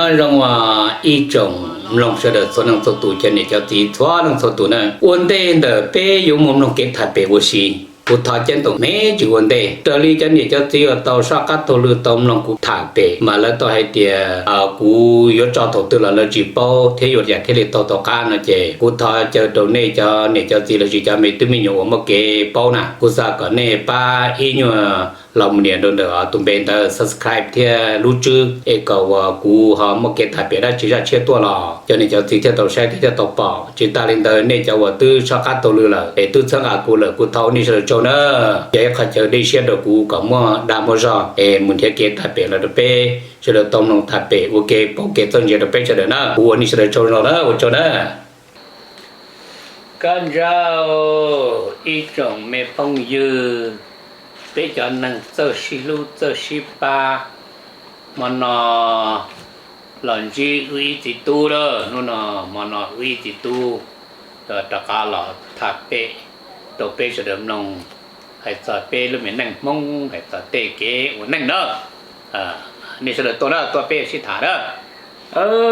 Nyob zoo ib tsoom mloog sawv daws txhua leej txhua tus, cov niam cov txiv txhua leej txhua tus na. Ua ntej ntawm peb yuav mus mloog kev tham pem ua si, kuv thov ceeb toom me ntsis ua ntej raws li cov niam cov txiv uas tau soj qab taug lw tau mloog kuv tham pem mas lawv tau hais tias kuv yuav tso thaum twg los lawv tsis paub thiab yuav yam thiaj li tau tom qab no ces kuv thov caw rau nej cov niam cov txiv los sis cov me tub me nyuam uas muaj kev paub na, kuv xav kom nej pab ib nyuag los mus nias rau ntawm tus npe ntawd subscribe thiab lub tswb es kom uas kuv ho muaj kev tham pem dab tsi zaj tshiab tuaj los cov niam cov txiv thiaj tau saib thiab thiaj tau pom. Tsis tas li ntawd nej cov uas twb soj qab taug lw lawm es twb txhawb nqa kuv lawm kuv thov ua nej sawv daws tsaug na. Yog ib qho chaw dej siab rau kuv kom muaj dag muaj zog es mus nrhiav kev tham pem los rau peb sawv daws tau mloog tham pem ua ke paub kev txawj ntse rau peb sawv daws na. Kuv ua nej sawv daws tsaug na, ua tsaug na. Koj ntsauj ib tsoom me phooj ywg, peb cov neeg txawj sib hlub txawj sib pab, hmo no los ntsib wb ib txiv tub lawm, hnub no hmo no wb ib txiv tub rov qab los tham pem rau peb sawv daws mloog hais txog peb lub me neej Hmoob hais txog tej kev ua neej na. Nej sawv daws tuaj na, tuaj peb sib tham na.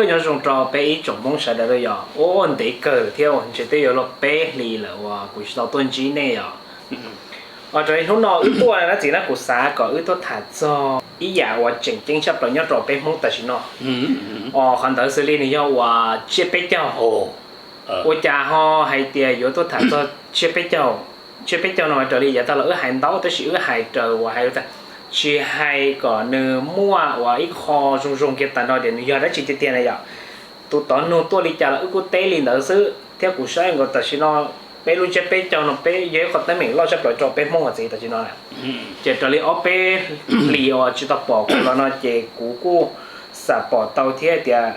Nyob zoo rau peb ib tsoom Hmoob sawv daws los yog ua ntev kawg thiab ntshe twb yuav luag peb hlis lawm uas kuv tsis tau tuaj ntsib nej os. Raws li hnub no wb tuaj na txiv na, kuv xav kom wb tuaj tham txog ib yam uas tseem ceeb tshaj plaws nyob rau peb Hmoob tam sim no. Os, qhov ntawd xws li nws yog uas tsiab peb caug. Ua cas ho hais tias yuav tuaj tham txog tsiab peb caug? Tsiab peb caug no raws li yav tag los wb hais ntau tab sis wb hais raws uas hais tsis hais kom nws muaj uas ib qho zoo zoo kiag tag nrho tias nws yog dab tsi tiag tiag na yom. Tus tod nug tuaj li cas los wb kuj teb li ntawd xwb thiab kuv saib nkaus tam sim no peb lub tsiab peb caug no peb yog ib qho teeb meem loj tshaj plaws rau peb Hmoob uas txiv tam sim no na. Ces raws li ob peb hlis uas tsis tau pom kuv los no ces kuv kuj xam pom tau thiab tias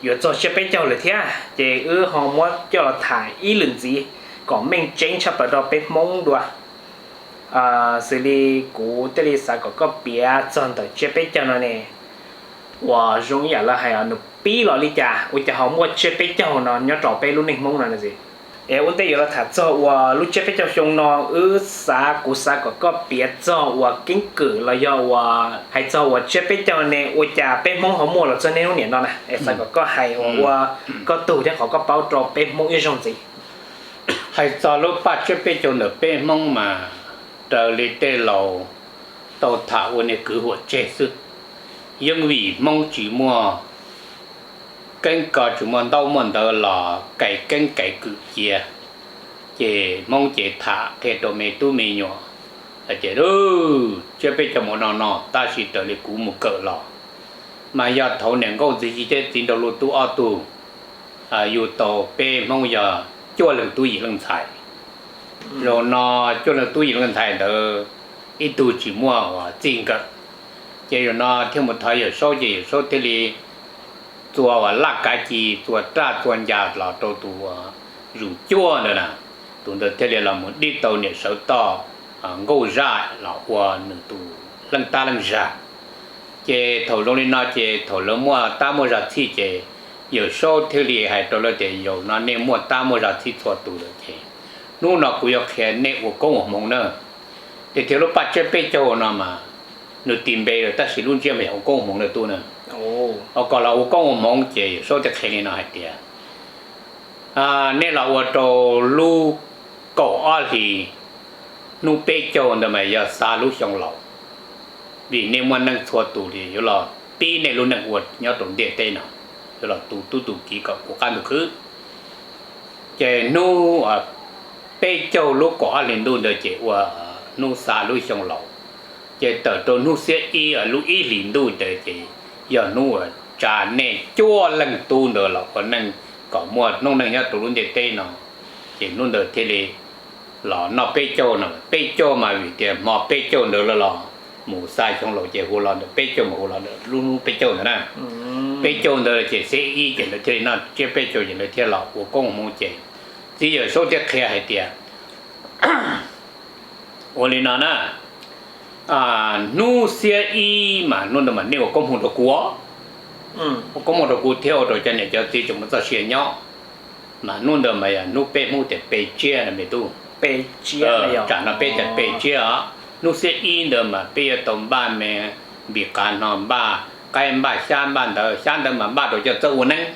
yuav txog tsiab peb caug lawm thiab ces wb ho muab coj los tham ib lwm ntxiv kom meej tseeb tshaj plaws rau peb Hmoob dua. Xws li kuv thiaj li xav kom koj piav txog ntawm tsiab peb caug no ne, uas zoo ib yam lawv hais nws pib los li cas ua cas ho muaj tsiab peb caug no nyob rau peb lub neej Hmoob no na txiv. Es ua ntej yuav los tham txog uas lub tsiab peb caug xyoo no, wb xav, kuv xav kom koj piav txog uas keeb kwm los yog uas hais txog uas tsiab peb caug ne ua cas peb Hmoob ho muaj los txog niaj hnub niam no na. Es xav kom koj hais uas ua koj tug thiab qhov koj paub rau peb Hmoob ib zaug ntxiv. Hais txog lub paj tsiab peb caug ntawm peb Hmoob mas raws li tej laus tau tham ua niag kwv huam tseg xwb. Yeej vim Hmoob tsis muaj keeb ko tsis muaj ntaub muaj ntawv los kais keeb kais kwm cia, ces Hmoob ces tham qhia rau me tub me nyuam hais tias tsiab peb caug mus no no tab sis raws li kuv mus kawm los mas yog thaum niam nkauj ntxiv ci thiab txiv nraug luj tub ob tug yug tau peb Hmoob yog cuaj leeg tub yim leej ntxhais. Zaum no cuaj leeg tub yim leej ntxhais ntawd ib tug tsis muaj uas txij nkawm, ces zaum no thiaj mus thov Yawm Saub ces Yawm Saub thiaj li txua uas laj kav ci txua raj txua ncas los rau tus zus cuaj ntawd na, tus ntawd thiaj li los mus dib tau niam sawv toj nkauj zaj los ua nws tus leej tab leej zag. Ces thaum zoo li no ces thaum lawv muaj tab muaj zog txhij ces Yawm Saub thiaj li hais rau lawv tias yaum no nej muaj tab muaj zog txhij txhua tus lawm ces hnub no kuv yuav qhia nej ua koob ua hmoov na. Tiag tiag lub paj tsiab peb caug no mas nws tis npe lawm tab sis lub ntsiab mas yog ua koob ua hmoov na tub na. Ho kom los ua koob ua hmoov ces Yawm Saub thiaj qhia li no hais tias nej los ua rau lub kaum ob hlis hnub peb caug ntawd mas yog xa lub xyoo laus, vim nej muaj neej txhua tus li yuav los pib nej lub neej ua nyob rau ntiaj teb no, yuav los tu tub tu kiv kom puv qab ntug khwb. Ces hnub peb caug lub kaum ob hlis ntuj ntawd ces ua hnub xa lub xyoo laus, ces tawm rau hnub xiab ib lub ib hlis ntuj ntawd ces yog hnub uas tsa nej cuaj leej tub ntawd los ua neej kom muaj noob neej nyob rau lub ntiaj teb no, ces hnub ntawd thiaj li los noj peb caug no. Peb caug mas vim tias hmo peb caug ntawd los mus xa xyoo laus ces hu los ntawm peb caug mas hu los ntawm lub hnub peb caug ntawd na. Peb caug ntawd ces xiab ib ces lawv thiaj li noj tsiab peb caug ces lawv thiaj los ua koob ua hmoov ces txiv Yawm Saub thiaj qhia hais tias ua li no na, hnub xiab ib mas hnub ntawd mas nej ua koob hmoov rau kuv, ua koob hmoov rau kuv thiab ua rau cov niam cov txiv tseem muaj txoj sia nyob. Mas hnub ntawd mas yog hnub peb Hmoob tias pe tsiab no me tub. Tsam no peb tias pe tsiab os. Hnub xiab ib ntawd mas peb yuav tau npaj me npis qav no npaj qaib npaj xyab npaj ntawd, xyab ntawd mas npaj rau cov txawj ua neeb,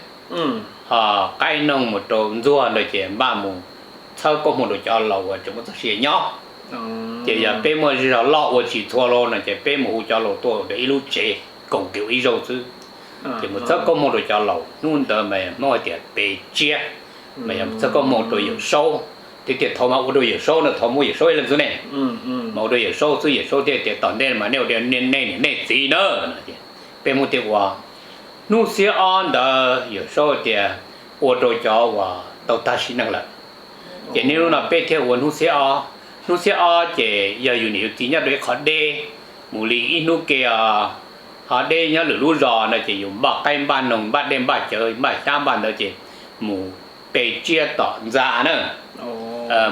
ho qaib noog mus rau ntxuag ntawd ces npaj mus txhawb koob hmoov rau cov laus uas tseem muaj txoj sia nyob. Ces yog peb muaj zog loj ua tsis txhua los no ces peb mus hu cov laus tuaj ua ib lub tsev koom kev ua ib zaug xwb. Ces mus txhawb koob hmoov rau cov laus, hnub ntawd mas Hmoob hais tias pe tsiab, mas yog txhawb koob hmoov rau Yawm Saub. Tiag tiag thaum mas ua rau Yawm Saub no, thaum muaj Yawm Saub ib leeg xwb ne, mas ua rau Yawm Saub xwb, Yawm Saub thiaj tias tom ntej mas nej ua nej niam nej txiv na. Peb Hmoob thiaj ua hnub xiab ob ntawd, Yawm Saub tias ua rau cov uas tau tag sim neej lawm. Ces niaj hnub no peb thiaj ua hnub xiab ob. Hnub xiab ob ces yog yus niam yus txiv nyob rau ib qho deb, mus li ib hnub ke os, ho deb nyob lwm lub zos no ces yus npaj qaib npaj noog npaj dej npaj cawv npaj xyab npaj ntawd ces mus pe tsiab tom ntxa na.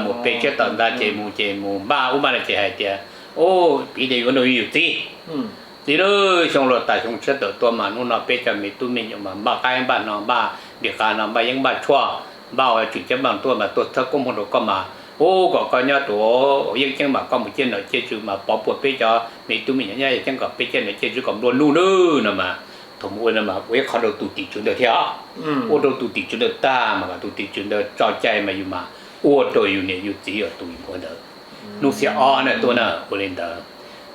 Mus pe tsiab tom ntxa ces mus ces mus npaj ub npaj no ces hais tias, u, piv tias yuav nrog yus txiv, txiv lub xyoo los tas xyoo tshiab tawm tuaj mas hnub no peb cov me tub me nyuam mas npaj qaib npaj no npaj nrim qa no npaj yeeb npaj tshuaj, npaj ua tswm ceeb npaj tuaj mas tuaj txhawb koob hmoov rau koj mas, u, kom koj nyob rau yeeb ceeb mas koj mus ciaj nom ciaj tswv mas pov puag peb cov me tub me nyuam nyob yeeb ceeb kom peb ciaj nom ciaj tswv kom nplua nuj nawb no mas, thaum mus ua no mas ua ib qho rau tus tim tswv ntawd thiab. Ua rau tus tim tswv ntawd tag mas kom tus tim tswv ntawd tso cai mas yus mas ua rau yus niam yus txiv uas tus yus ua ntawd. Hnub xiab ob na tuaj na ua li ntawd.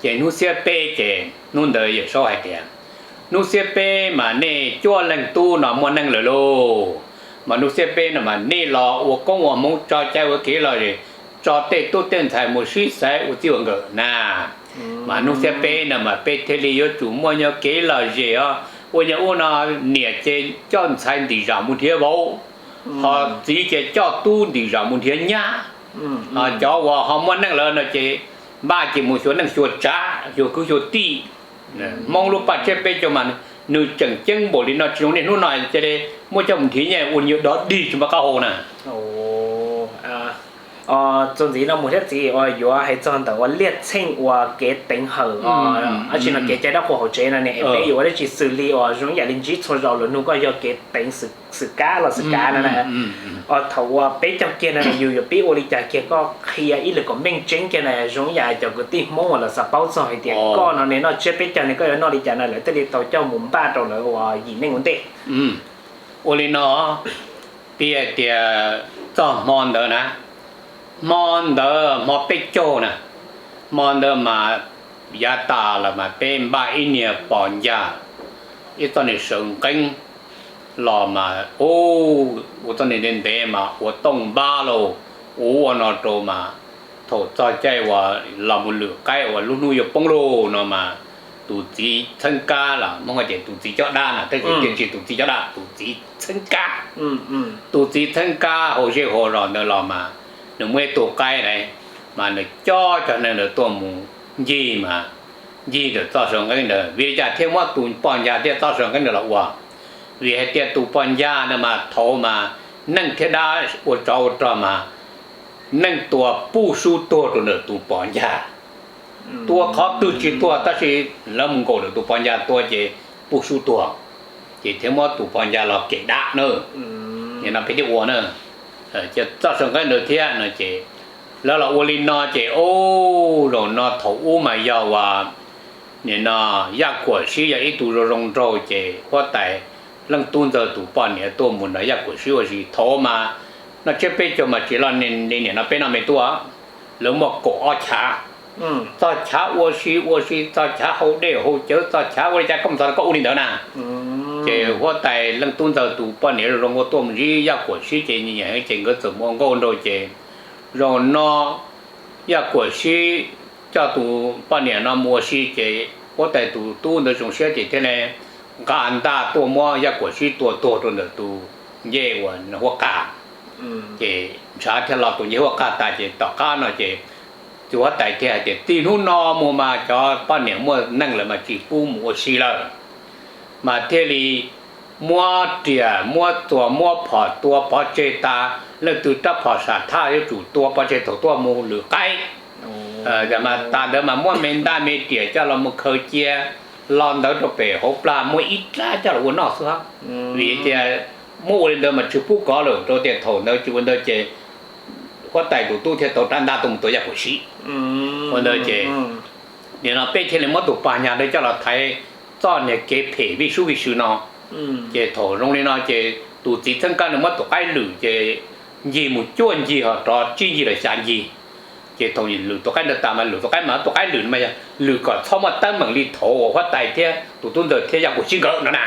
Ces hnub xiab peb ces hnub ntawd Yawm Saub hais tias, hnub xiab peb mas nej cuaj leeg tub no muaj neej lawm lauj, mas hnub xiab peb no mas nej los ua koob ua hmoov tso cai ua kev lom zem, tso tej tub tej ntxhais mus sib xaiv ua txij ua nkawm na. Mas hnub xiab peb no mas peb thiaj li yuav tsum muaj nyuag kev lom zem os, ua nyuag ub no niam ces coj ntxhais ntim zam mus nrhiav vauv, ho txiv ces coj tub ntim zam mus nrhiav nyab. Cov uas ho muaj neej lawm no ces npaj ces mus xyuas neej xyuas tsav xyuas kwv xyuas tij. Hmoob lub paj tsiab peb caug mas nws tseem ceeb npaum li no tsis zoo niaj hnub no cia li muab coj mus nrhiav nyiaj ua nyuag dog dig tsis muaj qab hau na. Txuas ntxiv no mus thiab txiv, uas yuav hais txog ntawm uas liaj txheej uas kev teev hawm, dab tsi no kev cai dab qhuas hauv tsev no ne, peb yuav ua dab tsi xws li uas zoo ib yam li ntsib txhua zaus lawv nug koj yog kev teev xwm kab los xwm kav no na. Thaum uas peb caug kiag no yus yuav pib ua li cas kiag, koj qhia ib lwm kom meej tseeb kiag na, zoo ib yam cov kwv tij Hmoob uas lawv xav paub txog hais tias koj no ne noj tsiab peb caug ne koj yuav noj li cas no lawv thiaj li tau coj mus npaj rau lawv uas yim neej ua ntej. Ua li no, peb hais tias txog hmo ntawd na, hmo ntawd hmo peb caug na, hmo ntawd mas yav tas los mas peb npaj ib niag pos ncag, ib txoj niag sawv nqeeb los mas, ua txoj niag ntev ntev mas ua tooj npab lauj, ua ua no rau mas thaum txog caij uas los mus lwm qaib uas lub hnub yuav poob lauj no mas tus txiv txheeb kab los Hmoob hais tias tus txiv coj dab na, tab sis tiam sis tus txiv coj dab, tus txiv txheeb kab. Tus txiv txheeb kab hauv zej hauv zos ntawd los mas nws muaj ib tug qaib na, mas nws coj cov neeg ntawd tuaj mus ncig mas ncig ntawm txoj saw nqeeb ntawd. Vim li cas thiaj muab tus poj ncag thiab txoj saw nqeeb ntawd los ua? Vim hais tias tus poj ncag ntawd mas thaud mas neeg thiab dab ua tsov ua rog mas neej tua puj sub tuag rau ntawm tus poj ncag. Tua qhov twg tsis tuag tab sis lawv mus nkaum ntawm tus poj ncag tua ces puj sub tuag, ces thiaj muab tus poj ncag los kem dab na. Nim no peb thiaj ua na, ces txoj saw nqeeb ntawd thiab no ces lawv los ua li no ces, o, zaum no thaum ub mas yog uas nim no Yaj Kuam Sib yog ib tug zoo zoo nraug ces huab tais Leej Tub Ntxawg tus poj niam tuaj mus nrog Yaj Kuam Sib ua si. Thaud mas noj tsiab peb caug mas tsis los li nim no peb noj me tub, lawv muaj kaum ob chav. Txog chav ua si ua si, txog chav hau dej hau cawv, txog chav ua li cas koj mus txog koj ua li ntawd na. Ces huab tais Leej Tub Ntxawg tus poj niam zoo zoo nkauj tuaj mus ntsib Yaj Kuam Sib ces nyiam nyiam heev ces nkawd txawm mus ua nkauj nraug ces zaum no Yaj Kuam Sib coj tus poj niam no mus ua si ces huab tais tus tub ntawd zoo siab ces thiaj li nqa ntaj tuaj muab Yaj Kuam Sib tua tuag rau ntawm tus ncej uas huab qag. Ces ntshav thiaj los tus ncej huab qag tas ces tom qab no ces tus huab tais thiaj hais tias txij hnub no mus mas cov poj niam muaj neej lawm mas tsis pub mus ua si lawm, mas thiaj li muab riam muab txuas muab phom tua pov tseg tas, leej twg rab phom sam thaj yuav tsum tua pov tseg thaum tuaj mus lwm qaib. Mas tas ntawd mas muab me ntaj me riam coj los mus khaws cia los ntawd rau pem hauv plag muab ib rab coj los ua noj xwb. Vim tias muab ua li ntawd mas tsis pub kov lawm rau tias thaum ntawd tsis ua ntawd ces huab tais tus tub thiaj tau rab ntaj tuaj mus tua Yaj Kuam Sib. Ua ntawd ces nim no peb thiaj li muab tus poj ncag ntawd coj los thaiv txoj niag kev phem vij sub vij sw no. Ces thaum zoo li no ces tus txiv txheeb kab nws muab tus qaib lwm ces ncig mus cuaj ncig ho rov tsib ncig los xya ncig. Ces thaum lwm tus qaib ntawd tas mas lwm tus qaib mas tus qaib lwm mas yog lwm kom txhob muaj teeb meem li thaud uas huab tais thiab tus tub ntxawg thiab Yaj Kuam sib nkawd no na.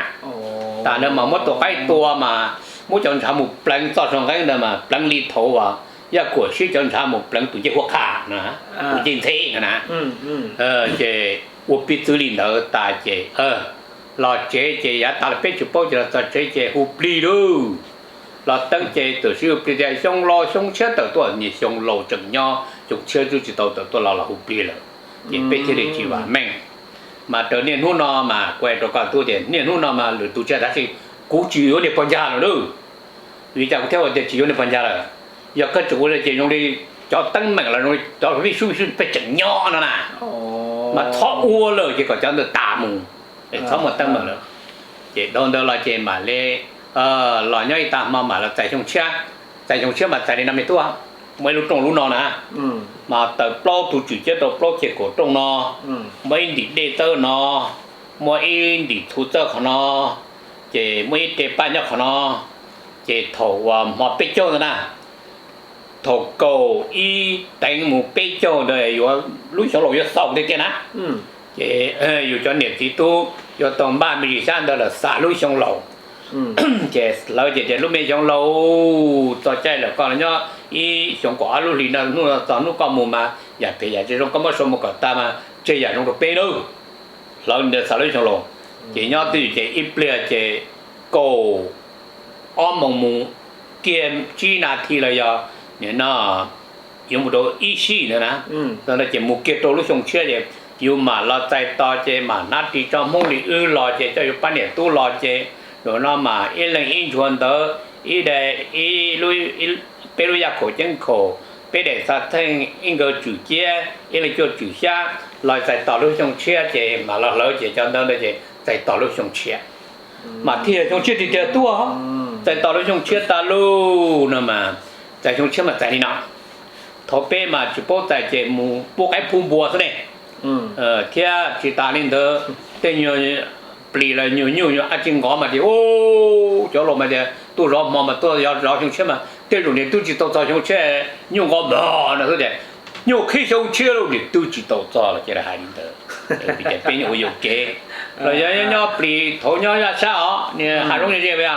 Tas ntawd mas muab tus qaib tua mas muab cov ntshav mus pleev txoj saw nqeeb ntawd mas pleev li thaud uas Yaj Kuam sib cov ntshav mus pleev tus ncej huab qha no, tus ncej ntxheb no na. Ces ua piv txwv li ntawd tas ces los tsev ces yav tas los peb tsis paub ces los txog tsev ces hu plig lauj. Los teeb ces tam sim hu plig tias xyoo laus xyoo tshiab tawm tuaj, niag xyoo laus tseem nyob, xyoo tshiab twb tsis tau tawm tuaj los los hu plig lawm. Ces peb thiaj li tsis vam meej. Mas raws niaj hnub no mas kuv hais rau koj tub tias niaj hnub no mas lwm tus tsis hais tab sis kuv tsis yuav niag pog ncag lawm lauj. Vim cas kuv thiaj ua tias tsis yuav niag pog ncag lawm? Yog koj tseem ua li ces zoo li cov teeb meem los zoo li cov vij sub vij sw peb tseem nyob no na. Mas txhob ua lawm ces kom cov ntawd tas mus, txhob muaj teeb meem lawm. Ces dhau ntawd los ces mam li los nyob ib tag hmo mam los txais xyoo tshiab. Txais xyoo tshiab mas txais li no me tub, muaj ib lub rooj lub no na, mas taws plaub tug tswm ciab rau plaub ceg kaum rooj no, muaj ib ntim dej txawb no, muaj ib ntim txhuv txawb qhov no, ces muaj ib re paj nyob qhov no. Ces thaum uas hmo peb caug ntawd na, thaum kaum ib teev mus peb caug ntawd yuav lub xyoo laus yuav xaus tiag tiag na. Ces yus cov niam txiv tub yuav tau npaj me ntsis xyab ntawd lawm xav lub xyoo laus. Ces lawv ces tias lub me xyoo laus txog caij lawm koj los nyob ib xyoo kaum ob lub hlis no hnub no txog hnub koj mus mas yam phem yam tsis zoo koj muab sau mus kom tag mas tseg yam zoo rau peb nawb. Lawv ntawd xav lub xyoo laus. Ces nyob twj ywm ces ib pliag ces kaum ob moos mus kiag tsib nas this los yog nim no yuav mus rau ib sij ntawd na, txog ntawd ces mus kiag rau lub xyoo tshiab ces yus mam los txais tos ces mam hnab ris tso Hmoob li wb los ces coj yus pab niam tub los ces zaum no mas ib leeg ib ntsuag ntawd, ib daim, ib lub, peb lub yaj khaum ceeb khaum, peb daim xav theej, ib nkawd tswm ciab, ib leeg cuaj tswm xyab, los txais tos lub xyoo tshiab ces mam los hlawv ces cov ntawd ntawd ces txais tos lub xyoo tshiab. Mas thiaj yog xyoo tshiab tiag tiag tuaj, txais tos lub xyoo tshiab tas lug no mas, txais xyoo tshiab mas txais li no. Thaum peb mas tsis paub txais ces mus pub qaib pub npua xwb ne. Thiab tsis tas li ntawd tej nyuag plis los nyuag nyuj nyuag dab tsi nqov mas tias, cov laus mas tias tuaj zov hmo mas tuaj zov xyoo tshiab mas tej zaum niam twb tsis tau txog xyoo tshiab, nyuj nqov mog no xwb tias, nyuj qhib xyoo tshiab lauj, niam twb tsis tau txog los cia li hais li ntawd. Vim tias peb nyob ua yuam kev los yog nyob plis thaum nyob yaj sab os, niag hav zoov ze ze,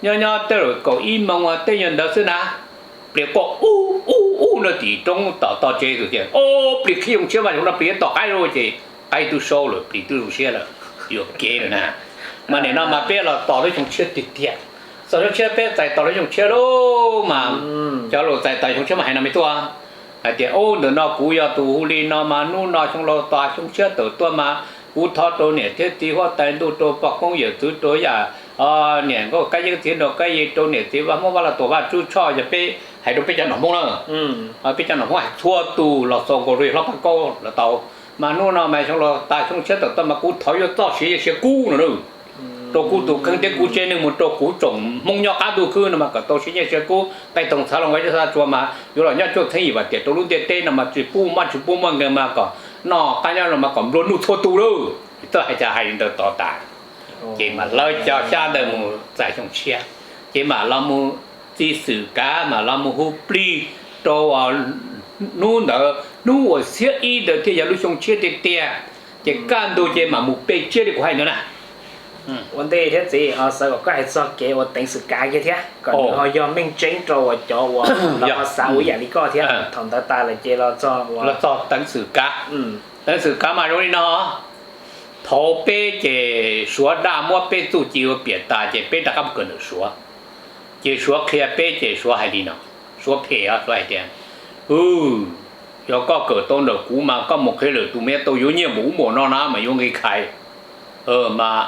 nyob nyob tej zaum kaum ib moos tej nyuag ntawd xwb na, plis quaj ub ub ub no tim roob tom tog tsev tus tias, o, plis qhib xyoo tshiab mas xyoo no plis tom qaib lauj ces qaib twb saub lawm plis twb zoo siab lawm, yuam kev lawm na. Mas nim no mas peb los tos lub xyoo tshiab tiag tiag, txog xyoo tshiab peb txais tos lub xyoo tshiab lauj mas, cov laus txais tos xyoo tshiab mas hais no me tuaj, hais tias, o, ntawm no kuv yog tus hu li no mas hnub no xyoo laus tos xyoo tshiab tawm tuaj mas kuv thov rau niam thiab txiv huab tais ntuj rau poj koob yawm txwv rau yam niam nkauj kab yeeb txiv nraug kab ye rau niam txiv vaj Hmoob vaj laj tuam vaj tsub tshoj yog peb hais rau peb cov nom Hmoob na. Peb cov nom Hmoob hais txhua tus los xaus nkaus rau hlob Paj Kaub los tau. Mas hnub no mas xyoo laus tas xyoo tshiab tawm tuaj mas kuv thov yuav txoj siav nyiaj siav kub no rau kuv tus kheej thiab kuv tsev neeg mus rau kuv tsoom Hmoob nyob qab ntuj khwb no mas kom tau siav nyiaj siav kub, qaib toog txhab los nqa ib txhab tsua mas yuav los nyob cuaj txheeb yim vaj tiam rau lub ntiaj teb no mas tsis pub maj tsis pub muaj nkeeg mas kom noj qab nyob zoo mas kom nplua nuj txhua tus lauj. Txawj hais cas hais li ntawd tod tas. Ces mam lawv cov xyab ntawd mus txais xyoo tshiab, ces mam los mus txiv xwm kav mam los mus hu plig rau hnub ntawd, hnub uas xiab ib ntawd thiaj yog lub xyoo tshiab tiag tiag. Ces kaj ntug ces mam mus pe tsiab li kuv hais ntawd na. Ua ntej thiab txiv, xav kom koj hais txog kev ua teev xwm kav kiag thiab kom nws ho yog meej tseeb rau uas cov uas lawv ho xav ua ib yam li koj thiab. Thaum ntawd tas lawm ces los txog, los txog teev xwm kav. Teev xwm kav mas zoo li no, thaum peb ces Suav daj muab peb txuj ci ua piam tas ces peb rov qab mus kawm ntawm Suav. Ces Suav qhia peb ces Suav hais li no, Suav phem os, Suav hais tias, yog koj kawm tau ntawm kuv mas koj mus qhia lwm tus mas yuav tau yuav nyiaj npaum ub npaum no na mas yuav nqi khais. Mas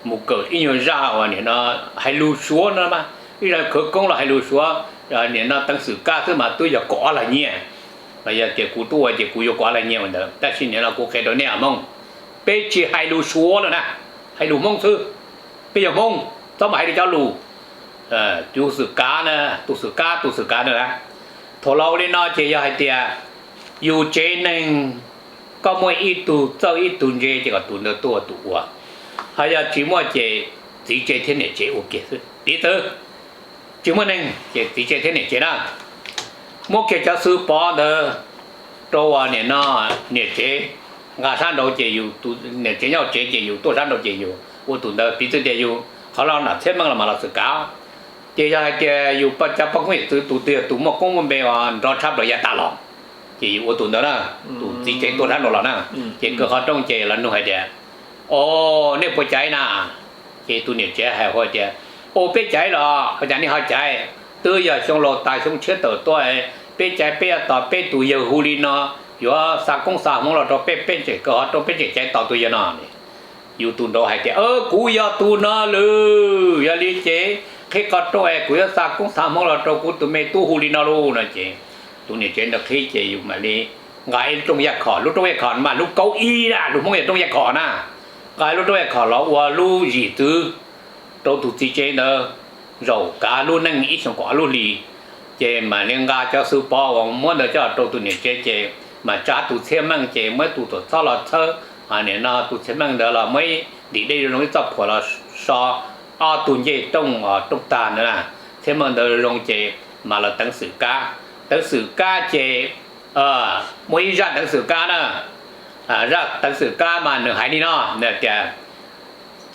mus kawm ib nyuag zaj uas nim no hais lus Suav no mas, ib zaj khawv koob los hais lus Suav, nim no teev xwm kav xwb mas twb yog kaum ob lag nyiaj. Los yog tias kuv tuaj ua ces kuv yuav kaum ob lag nyiaj ua ntawd, tab sis nim no kuv qhia rau nej Hmoob, peb tsis hais lus Suav lawm na, hais lus Hmoob xwb. Peb yog Hmoob, txhob mus hais rau cov lus, tus xwm kav na, tus xwm kav, tus xwm kav na. Thaum los ua li no ces yog hais tias yus tsev neeg koj muaj ib tug txawj ib tug ntse ces kom tus ntawd tuaj ua tus ua. Ho yog tsis muaj ces txiv tsev thiab niam tsev ua kiag xwb. Piv txwv tsis muaj neeg ces txiv tsev thiab niam tsev na, muab kiag cov xwb pov ntawd rau uas nim no niam tsev nqa sab nraud ces yus, niam tsev nyob tsev ces yus tuaj sab nraud ces yus ua tus ntawd. Piv txwv tias yus qhov los nram Txhiaj Meej los mas los Xwm Kav, ces yog hais tias yus cov poj koob yawm txwv tus twg tus muaj koob muaj npe uas nrov tshaj plaws yav tas los, ces yus ua tus ntawd na, tus txiv tsev tuaj sab nraud los na. Ces kaw qhov rooj ces los nug hais tias, O, nej puas caiv na? Ces tus niam tsev hais hais tias, O, peb caiv los, ua cas nej ho caiv? Twb yog xyoo laus tas xyoo tshiab tawm tuaj, peb caiv peb yuav tos peb tus yawg hu li no, yuav xa koob xa hmoov los rau peb, peb tseem kaw qhov rooj peb tseem caiv tos tus yawg no. Yus tus nraud hais tias, Kuv yog tus no lawm, yog li ces qhib qhov rooj es kuv yuav xa koob xa hmoov los rau kuv tus me tub hu li no lauj no. Ces tus niam tsev ntawd qhib ces yus mam li nqa ib lub rooj yaj khom, lub rooj yaj khom mas lub kaub ib na, lub Hmoob yog rooj yaj khom na, nqa ib lub rooj yaj khom los ua lub zim txwv rau tus txiv tsev ntawd zaum kav lub neej ib xyoos kaum ob lub hlis. Ces mam li nqa cov xwb pov uas muab ntawd coj rau tus niam tsev ces mam tsa tus Txhiaj Meej ces muab tus tuam txhoj los txhawb, nim no tus Txhiaj Meej ntawd los muab ib ntim dej zoo zoo ib txoj phuam los so ob tug ncej rooj, rooj tag ntawd na, Txhiaj Meej ntawd zoo ces mam los teev Xwm Kab. Teev Xwm Kab ces muaj ib zaj teev Xwm Kab na, zaj teev Xwm Kab mas nws hais li no, nws tias,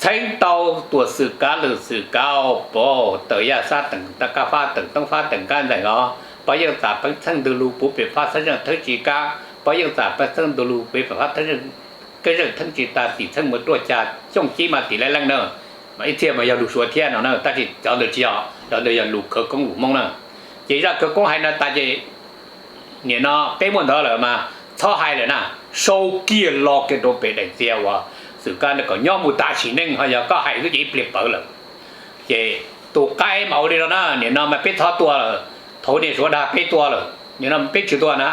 Txheeb tau tuam Xwm Kav lwm Xwm Kav, pov tawm yaj xab teem kab fab teem toob fab teem kab ntees os, pov yeej txam peev txheej ntug lug puv pem fab xab zeej theeb tsis kab, pov yeej txam peev txheej ntug lug puv pem fab kab zeej theeb tsis tas tim txheej mus ruaj cag xyooj cib mas tim laj leej na. Mas ib txhia mas yog lus Suav thiab no na, tab sis cov ntawd tsis yog, cov ntawd yog lus khawv koob lus Hmoob na. Ces zaj khawv koob hais no tas ces nim no peb muaj ntawd lawm mas txhob hais lawm na, sau kiag lo kiag rau pem daim txiag uas Xwm Kab ntawd kom nyob mus tas sim neej, ho yog koj hais xwb ces ib pliag pawv lawm. Ces tus qaib mas ua li no na, nim no mas peb txhob tua lawm, thaum niam Suav dag peb tua lawm, nim no peb tsis tua na.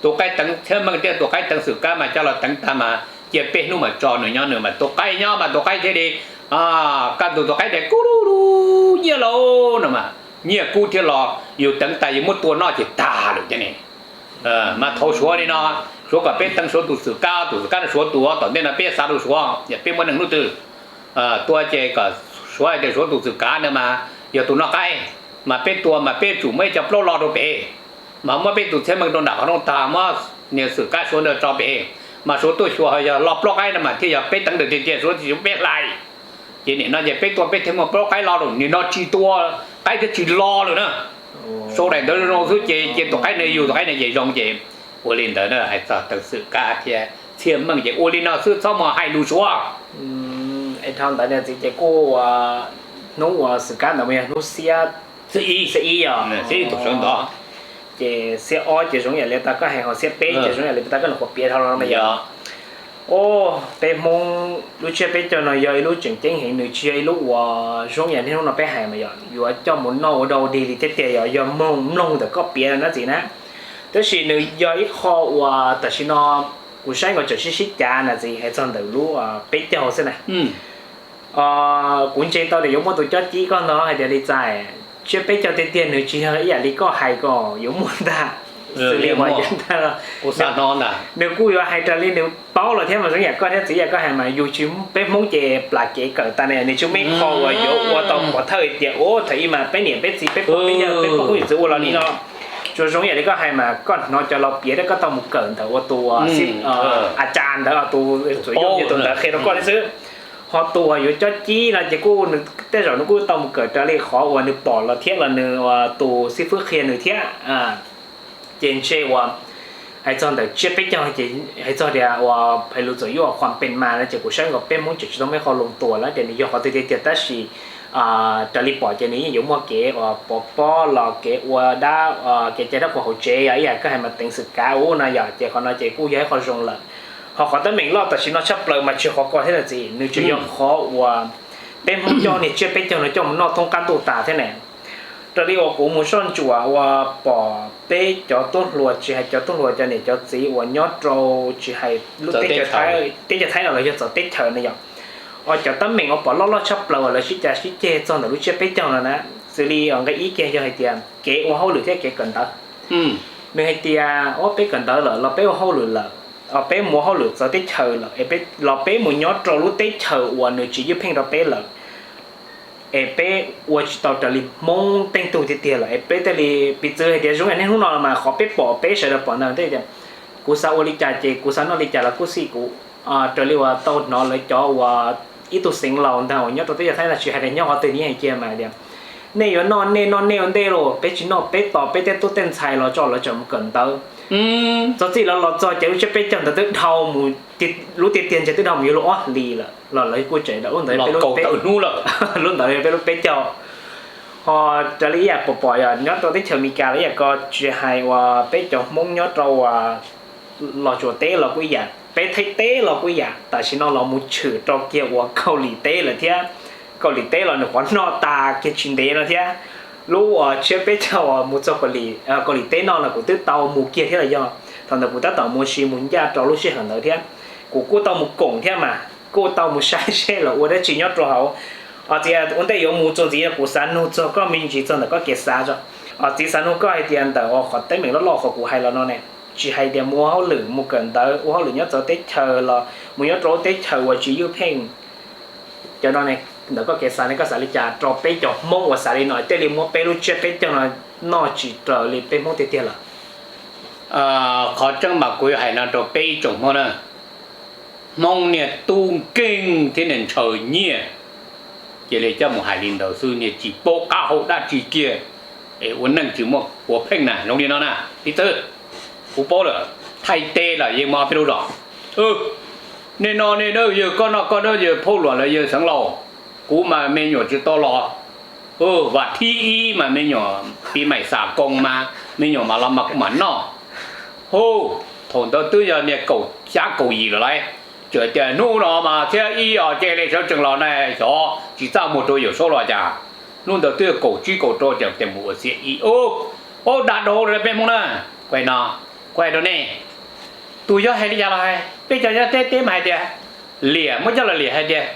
Tus qaib teev Txhiaj Meej thiab tus qaib teev Xwm Kab mas coj los teev tag mas cia peb hnub mas tso nws nyob, nws mas tus qaib nyob mas tus qaib thiaj li kaj ntug tus qaib tias, Kub lub lub nyiaj lauj no mas nyiaj kub thiab los yus teev tas yus muab tua noj ces tag lawm thiab ne. Mas thaum Suav li no, Suav kom peb teev Suav tus Xwm Kab, tus Xwm Kab no Suav tus, tom ntej no peb xav rau Suav, yog peb muaj neeg hnub twg tua ces kom Suav hais tias Suav tus Xwm Kab ntawd mas yog tus noj qaib, mas peb tua mas peb tsum muab ib co plaub lo rau pem, mas muab peb tus Txhiaj Meej rau nram qhov rooj tag, muab niag Xwm Kab Suav ntawd tso pem, mas Suav tuaj xyuas ho yog lo plaub qaib no mas thiaj yog peb teev ntawd tiag tiag, Suav tsis yuav peb hlais. Ces nim no ces peb tua peb thiaj muaj plaub qaib lo lawm, nim no tsis tua qaib thiab tsis lo lawm na. Sau daim ntawv zoo xwb ces cia tus qaib no yug, tus qaib no ces zoo ces ua li ntawd na, hais txog teev Xwm Kab thiab Txhiaj Meej ces ua li no xwb, txhob mus hais lus Suav. Es dhau ntawd niam txiv ces kuj ua hnub uas Xwm Kab ntawd mas yog hnub xiab, xiab ib, xiab ib os, xiab ib thaum sawv ntxov. Ces xiab ob ces zoo yam li tas koj hais, ho xiab peb ces zoo yam li tas koj nws qhuav piav dhau los no mas yog. Os, peb Hmoob lub tsiab peb caug no yog ib lub tseem ceeb heev, nws tsis yog ib lub uas zoo yam niaj hnub no peb hais mas yog yuav coj mus noj ua dog dig li thiab tiag, yog, yog mloog, mloog ntawm koj piav no na txiv na. Tab sis nws yog ib qho uas tam sim no kuv saib nkaus tseem sib sib cav na txiv, hais txog ntawm lub peb caug xwb na. Kuv ntseeg tau tias yuav muaj tus cob cib koj ntog hais tias li txais, tsiab peb caug tiag tiag nws tsis yog ib yam li koj hais ko yuav muaj ntag. Xws li uas yuav ntag, nws kuj yuav hais raws li nws paub los thiab mas zoo yam koj thiab txiv yam koj hais mas yus tsis, peb Hmoob ces plam kev kawm tas ne, nws tsis muaj ib qho uas yuav ua tau pov thawj tias ua thaum ub mas peb niam peb txiv peb pog peb yawg peb pog phooj ywg txwv ua los li no. Tsuas zoo yam li koj hais mas koj hnov cov laus piav thiab koj tau mus kawm ntawm ua tus a cas ntawd, tus txuas yog tus ntawd qhia rau koj li xwb. Ho tus uas yuav cob cib no ces kuj nws tej zaum nws kuj tau mus kawm raws li qhov uas nws pom los thiab los nws tus xib fwb qhia nws thiab. Ces ntshe uas hais txog ntawm tsiab peb caug ces hais txog tias uas hais lus txawm yuav uas qhuas pes mas no ces kuv saib nkaus peb Hmoob tseem tsis tau muaj ib qho loo tuas lawm tias nws yog qhov twg tiag tiag tab sis raws li pom ces nws yeej yuav muaj kev uas pov pob los kev ua dab, kev cai dab qhuas hauv tsev yog ib yam koj hais mas teev xwm kav ub no yog ces qhov no ces kuj yog ib qho zoo lawm. Ho qhov teeb meem loj tam sim no tshaj plaws mas tsis yog qhov ko thiab na txiv, nws tseem yog qhov uas peb Hmoob coj niag tsiab peb caug no coj mus noj thoob qab ntuj tas thiab ne. Raws li uas kuv mus soj ntsuam uas pom peb cov tub hluas, tsis hais cov tub hluas, cov niam cov txiv uas nyob rau tsis hais lub teb chaws Thaib no los yog txawv teb chaws no yog, uas cov teeb meem uas pom loj loj tshaj plaws uas lawv sib cav sib ceg txog ntawm lub tsiab peb caug no na, xws li nqe ib kiag yog hais tias kev ua hauj lwm thiab kev kawm ntawv. Nws hais tias, Ob, peb kawm ntawv lawm los peb ua hauj lwm lawm, peb mus ua hauj lwm txawv teb chaws lawm, los peb mus nyob rau lub teb chaws uas nws tsis ywj pheej rau peb lawm, es peb ua tsis tau raws li Hmoob teej tug tiag tiag lawm, es peb thiaj li piv txwv hais tias zoo niaj hnub no mas qhov peb pom peb sawv daws pom ntawd tias, kuv xav ua li cas ces kuv xav noj li cas los kuj xij kuv, raws li uas tau hnov lawv cov uas ib tug xeev laus ntag uas nyob rau teb chaws Thaib ntag, tsis hais tias nyob qhov twg nws yeej hais kiag mas tias, nej yuav noj nej noj nej ua ntej los peb tsis noj, peb tos peb tej tub tej ntxhais los tso lawv tseem mus kawm ntawv. Txog txij lawv los txog ces lub tsiab peb caug ntawd twb dhau mus, lub tiag tiag ntshe twb dhau mus yuav luag ob hlis lawm los lawv kuj tseem lawm, lub ntawd peb lub peb caug. Ho raws li ib yam pom pom yog nyob rau teb chaws Amelikas los ib yam ko, tsis hais uas peb cov Hmoob nyob rau uas Los Tsuas teb los kuj ib yam, peb Thaib teb los kuj ib yam, tam sim no los mus tshwm rau kiag uas Kaus Lim teb lawm thiab. Kaus Lim teb los nws qhuav noj tas kiag tsis ntev no thiab. Lub uas tsiab peb caug uas mus txog Kaus Lim teb no los kuv twb tau mus kiag thiab los yog thaum ntawd kuv tab tom mus ua si mus ncaj rau lub sij hawm ntawd thiab. Kuv kuj tau mus koom thiab mas kuj tau mus saib seb lawv ua dab tsi nyob rau hauv. Txiv, ua ntej yuav mus txuas ntxiv no kuv xav nug txog koj me ntsis txog ntawm koj kev xav tso. Txiv, xav nug koj hais tias ntawm uas qhov teeb meem loj loj qhov kuv hais los no ne, tsis hais tias mus ua hauj lwm mus kawm ntawv ua hauj lwm nyob txawv teb chaws los mus nyob rau lub teb chaws uas tsis ywj pheej, cov no ne, ntawm koj kev xav ne koj xav li cas rau peb cov Hmoob uas xav li no thiaj li muab peb lub tsiab peb caug no noj tsis raws li peb Hmoob tiag tiag lawm? Qhov tseeb mas kuv yuav hais no rau peb ib tsoom Hmoob na, Hmoob niag tub nkeeg thiab niag ntshaw nyiaj, cia li coj mus hais li ntawd xwb, niag tsis paub qab hau dab tsi kiag, es ua neej tsis muaj puav pheej na, zoo li no na. Piv txwv, kuv paub lawm, Thaib teb los yeej muaj ob peb lub zos. Nej no nej na, yawg koj noj koj na, yawg phauj Luam los yawg Xeev Laus, kuv mas me nyuam tsis tau los. Vas thib ib mas me nyuam pis maim xam koos mas me nyuam mam los mas kuv mam noj. Hu, thaum ntawd twb yog niag kaum xya kaum yim lawm lauj. Tseem tias hnub no mas thiab ib os cia li sawv tsees los na, xyov tsis txaj muag rau Yawm Saub los cas. Hnub ntawd twb yog kaum tsib kaum rau ces mus ua xiab ib. Ub, dag dhau rau peb Hmoob na. Kuv hais no, kuv hais rau nej, tus yog hais li cas los hais, peb cov nyob teb teb mas hais tias, liam muab coj los liam hais tias,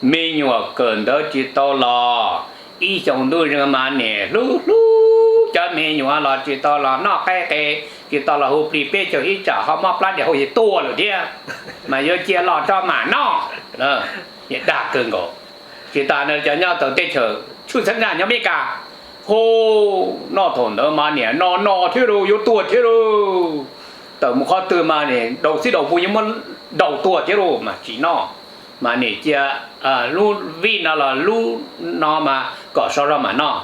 me nyuam kawm ntawv tsis tau los, ib xyoos ntuj zeeg mas niam hlub hlub cov me nyuam los tsis tau los noj qaib qe, tsis tau los hu plig peb caug ib tsam ho mob plab diam hau ces tuag lawm thiab, mas yuav cia los tso mam noj. Niam dag kawg nkaus. Tsis tas cov nyob tau teb chaws tshwj xeeb na nyob Meskas, hu, noj thaum ntawd mas niam no no thiab lauj, yuav tuag thiab lauj. Tawm mus qhov twg mas niam daus xib daus npu yeej muab daus tuag thiab lauj mas tsis noj. Mas niam cia lub vij no los lub no mas kom so zog mam noj.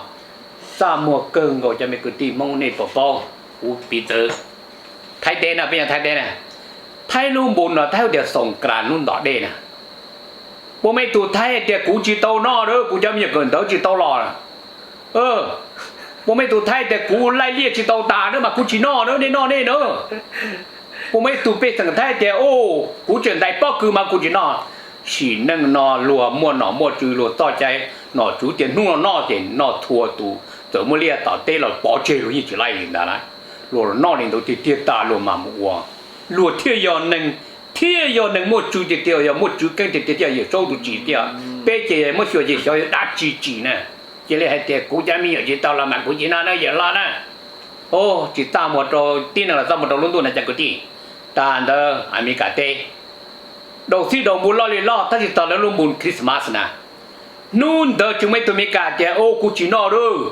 Txaj muag kawg nkaus cov me kwv tij Hmoob nej puas paub? Kuv piv txwv, Thaib teb na, peb nyob Thaib teb na, Thaib lub npu no Thaib hu tias Xoom Kras lub ntov dej na. Puas muaj ib tug Thaib tias kuv tsis tau noj a, kuv cov me nyuam kawm ntawv tsis tau los? Puas muaj ib tug Thaib tias kuv laij liaj tsis tau tas na mas kuv tsis noj na, nej noj nej na. Puas muaj ib tug pej xeem Thaib tias kuv tseem ntais pob kws mas kuv tsis noj? Sim neej no luag muaj nom muaj tswv luag txoj cai, nom tswv tias hnub no noj ces noj txhua tus, txawm muaj liaj tom teb los pov tseg luag yeej tsis laij li ntawd na. Luag noj li ntawd tiag tiag tas luag mam mus ua. Luag thiaj yog neeg, thiaj yog neeg muaj tswv tiag tiag, yog muaj tswv keeb tiag tiag thiaj yog Yawm Saub tus tsim tiag. Peb ces muab xyuas ces xyov yog dab tsi tsim na. Cia li hais tias kuv cov me nyuam tsis tau los mas kuv tsis noj na, yawm loj na. Tsis txaj muag rau tib neeg los txaj muag rau lub ntuj na cov kwv tij. Tag ntawd Amelikas teb, daus xib daus npu loj li loj tab sis txog lawv lub npu Christmas na, hnub ntawd tsis muaj ib tug Amelikas tias kuv tsis noj a,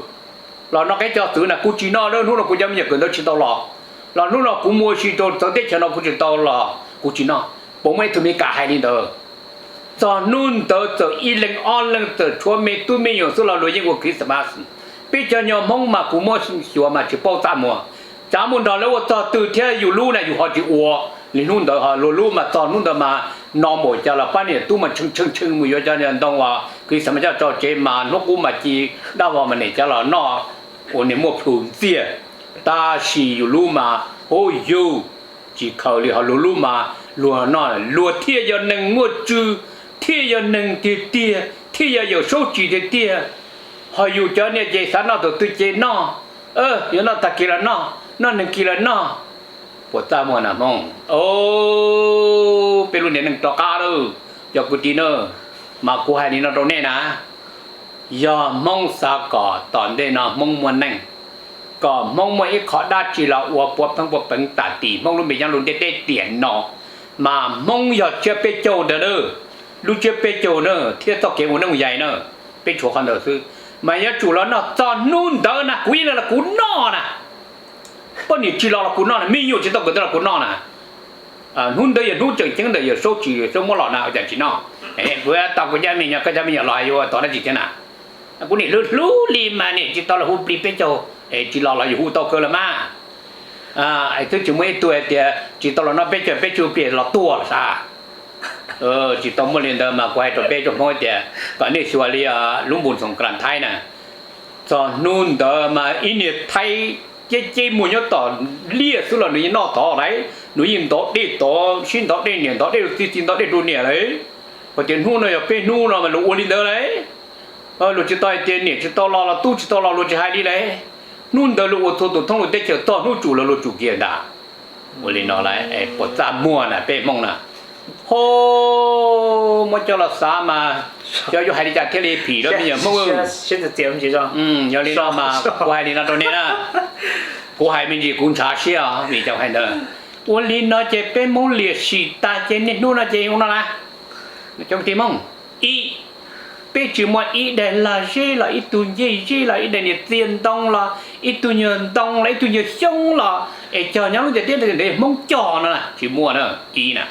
los noj qeb coj txwv na kuv tsis noj a, hnub no kuv cov me nyuam kawm ntawv tsis tau los, los hnub no kuv mus ua si rau txawv teb chaws no kuv tsis tau los kuv tsis noj. Puas muaj ib tug Amelikas hais li ntawd? Txog hnub ntawd txawm ib leeg ob leeg txawm tshuav me tub me nyuam xwb los luag yeej ua Christmas. Peb cov nyuag Hmoob mas kuv muab xyuas mas tsis paub txaj muag. Tsav mus nrog lawv ua txog twg thiab yus lub na yus ho tsis ua li hnub ntawd, ho luag lub mas txog hnub ntawd mas no npaum cas los pab niam tub mas tshee tshee tshee mus yuav cov ntoo uas Christmas coj tso tsev mas hnub qub mas ci dab vog mas niam cov los noj ua niam muaj plhus ntxiag. Tab sis yus lub mas, hu yug, tsis khaws li, ho luag lub mas luag noj, luag thiaj yog neeg muaj tswv, thiaj yog neeg tiag tiag, thiaj yog Yawm Saub tsim tiag tiag. Ho yus cov niag ces xav noj thaum twg ces noj, yuav noj tag kis los noj, noj neeg kis los noj. Puas txaj muag na Hmoob? Peb lub niag neej rov qab lawm cov kwv tij na. Mas kuv hais li no rau nej na, yog Hmoob xav kom tom ntej no Hmoob muaj neej, kom Hmoob muaj ib qho dab tsi los ua puav pheej puav peev tam tim Hmoob lub npe nyob lub ntiaj teb tiam no, Mas Hmoob yog tsiab peb caug ntawd na, lub tsiab peb caug na thiab txoj kev ua neej ua yaig na, peb tshuav qhov ntawd xwb. Mas yuav tsum los noj txog hnub ntawd na kuv yeej los kuv noj na. Poj niam tsis los los kuv noj na, me nyuam tsis tau kawm ntawv los kuv noj na. Hnub ntawd yog hnub tseem ceeb ntawm Yawm Saub tsim Yawm Saub muab los na, ua cas tsis noj? Kuv tau kuv cov me nyuam, koj cov me nyuam los yuav ua tau dab tsi thiab na? Kuv niam hlub hlub li mas niam tsis tau los hu plig peb caug, tsis los los yus hu tau kawg los mas. Twb tsis muaj ib tug hais tias tsis tau los noj peb caug peb caug plig los tuag los sav. Tsis tau muaj li ntawd mas kuv hais rau peb tsoom Hmoob tias kom nej xyuas li lub npus Xoom Kras Thaib na, txog hnub ntawd mas ib niag Thaib ceb ceb muag nyob tom liaj xwb los nws yeej noj tod lauj, nws yeej ntov dej tod, sib ntov dej niam ntov dej rau txiv, txiv ntov dej rau niam lauj. Hos tias hnub no yog peb hnub no mas luag ua li ntawd lauj. Luag tsis tau hais tias niam tsis tau los los tub tsis tau los luag tsis hais li lauj. Hnub ntawd luag ua txhua tus thoob lub teb chaws txog hnub tsum los luag tsum kiag ntag. Ua li no lauj, puas txaj muag na peb Hmoob na. Ho, muab coj los xav mas xyov yuav hais li cas thiaj li phim rau me nyuam Hmoob. Yog li no mas kuv hais li no rau nej na, kuv hais me ntsis kuv ntshav siab os vim cov hais ntawd. Ua li no ces peb Hmoob liam sim tas ces niaj hnub no ces ua no na, cov kwv tij Hmoob, ib, peb tsis muaj ib daim lag zeb los ib tug ncej zeb los ib daim niag txiag ntoo los ib tug nyuag ntoo los ib tug nyuag xyoob los es cog nyob lub ntiaj teb ntawd Hmoob cog no na tsis muaj na, ib na.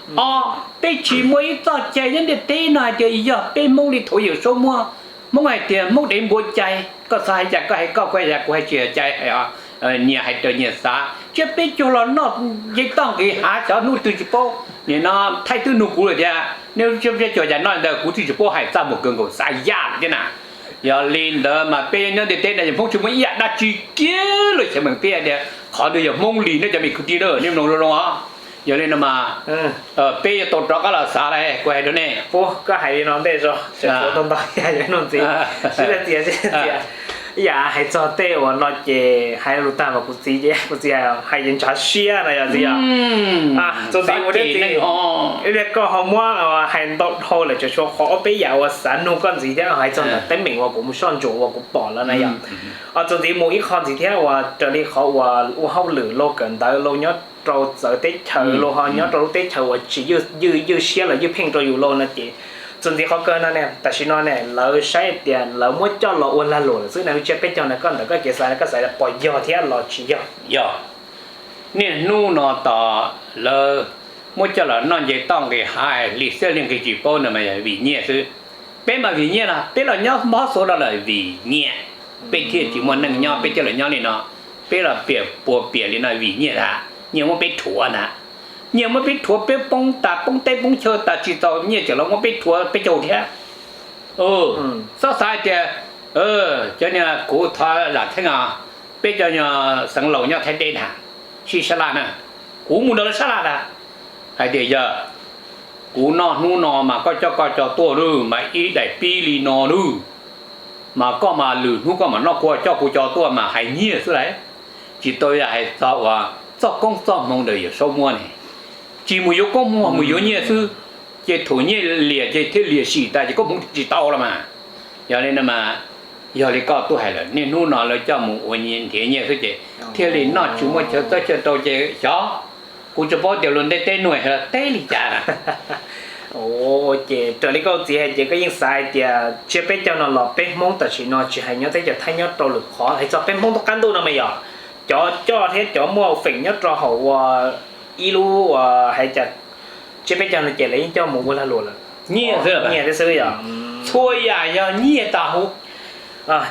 Ob, peb tsis muaj ib txoj cai nyob ntiaj teb no hais tias yog peb Hmoob li thaum Yawm Saub muab, Hmoob hais tias Hmoob dev npua cai, koj xav hais cas koj hais koj, kuv hais cas kuv, hais tsis cai, nyias hais raws nyias xav. Tsiab peb caug los noj nce toj nqis hav xyov hnub twg tsis paub. Nim no Thaib twb nug kuv lawm tias nej tsiab peb caug cas noj ntawd, kuv twb tsis paub hais, txaj muag kawg nkaus xav yam lawm thiab na. Yog li ntawd mas peb nyob ntiaj teb no yog Hmoob tsis muaj ib yam dab tsi kiag los xyeem meem peb tias qhov ntawd yog Hmoob li nej cov me kwv tij na, nej mloog zoo zoo os. Yog li no mas peb yuav tau rov qab los xav lawm, kuv hais rau nej. Koj hais li no ntej os, ntau ntau yam yuav nug ntxiv, sib txiav sib txiav. Ib yam hais txog tej uas no ces hais lus tag mas kuv txiv, kuv txiv hais ces ntshav siab no yog txiv os. Txuas ntxiv ua ib pliag koj ho muab hais ntau dhau lawm, tseem tshuav qhov ob peb yam uas xav nug koj ntxiv thiab hais txog ntawm teeb meem uas kuv mus soj ntsuam uas kuv pom lawm na yom. Txuas ntxiv mus ib qho ntxiv thiab uas raws li qhov uas ua hauj lwm los kawm ntawv los nyob rau txawv teb chaws los ho nyob rau lub teb chaws uas tsis ywj siab los ywj pheej rau yus los no ces txuas ntxiv qhov kawg no ne, tam sim no ne lawv saib tias lawv muab coj los ua lag luam lawm xwb na, tsiab peb caug na, koj ntawm koj kev xav koj xav pom yog thiab los tsis yog? Yog. Niaj hnub no tos lawv muab coj los noj nce toj nqis hav, hli xiab hli nqis tsis paub ntawd mas yog vim nyiaj xwb. Peb mas vim nyiaj los peb los nyob mob xua no lawm vim nyiaj, peb thiaj tsis muaj neej nyob, peb thiaj los nyob li no, peb los piam puas piam li no vim nyiaj ntag, nyiaj muab peb rhuav ntag. Nyiaj muab peb rhuav, peb poob tas poob teb poob chaw tas tsis txaus nyiaj tseem los muab peb rhuav peb caug thiab. Txhob xav hais tias cov niag kuv thov lam theej os, peb cov nyuag xeev laus nyob Thaib teb ntag, sib sab laj na, kuv mus nrog lawv sab laj ntag, hais tias yog kuv noj hnub no mas koj coj koj cov tuaj nawb mas ib daim pib li no nawb, mas koj mas lwm hnub koj mam noj, kuv coj kuv cov tuaj mas hais nyiaj xwb lauj. Tsis tau yog hais txog uas txoj koob txoj hmoov ntawm Yawm Saub muab ne, tsis mus yuav koob hmoov mus yuav nyiaj xwb, ces thaum nyiaj liam ces thiaj liam sim tas ces koob hmoov tsis tau los mas. Yog li no mas, yog li koj tub hais lawm, niaj hnub no lawv coj mus ua nyiaj nrhiav nyiaj xwb ces thiaj li noj tsis muaj chaw txawb chaw rau ces xyov, kuv tsis paub tias luag ntiaj teb nuav los teb li cas na. Ces raws li koj txiv hais ces koj yeej xav hais tias tsiab peb caug no los peb Hmoob tam sim no tsis hais nyob teb chaws Thaib, nyob rau lwm qhov, hais txog peb Hmoob tub qab ntuj no mas yog cov coj thiab cov muaj feem nyob rau hauv ua ib lub uas hais tias tsiab peb caug no ces lawv yeej coj mus ua lag luam lawm. Nyiaj xwb, nyiaj thiab xwb yog, txhua yam yog nyiaj tas huv.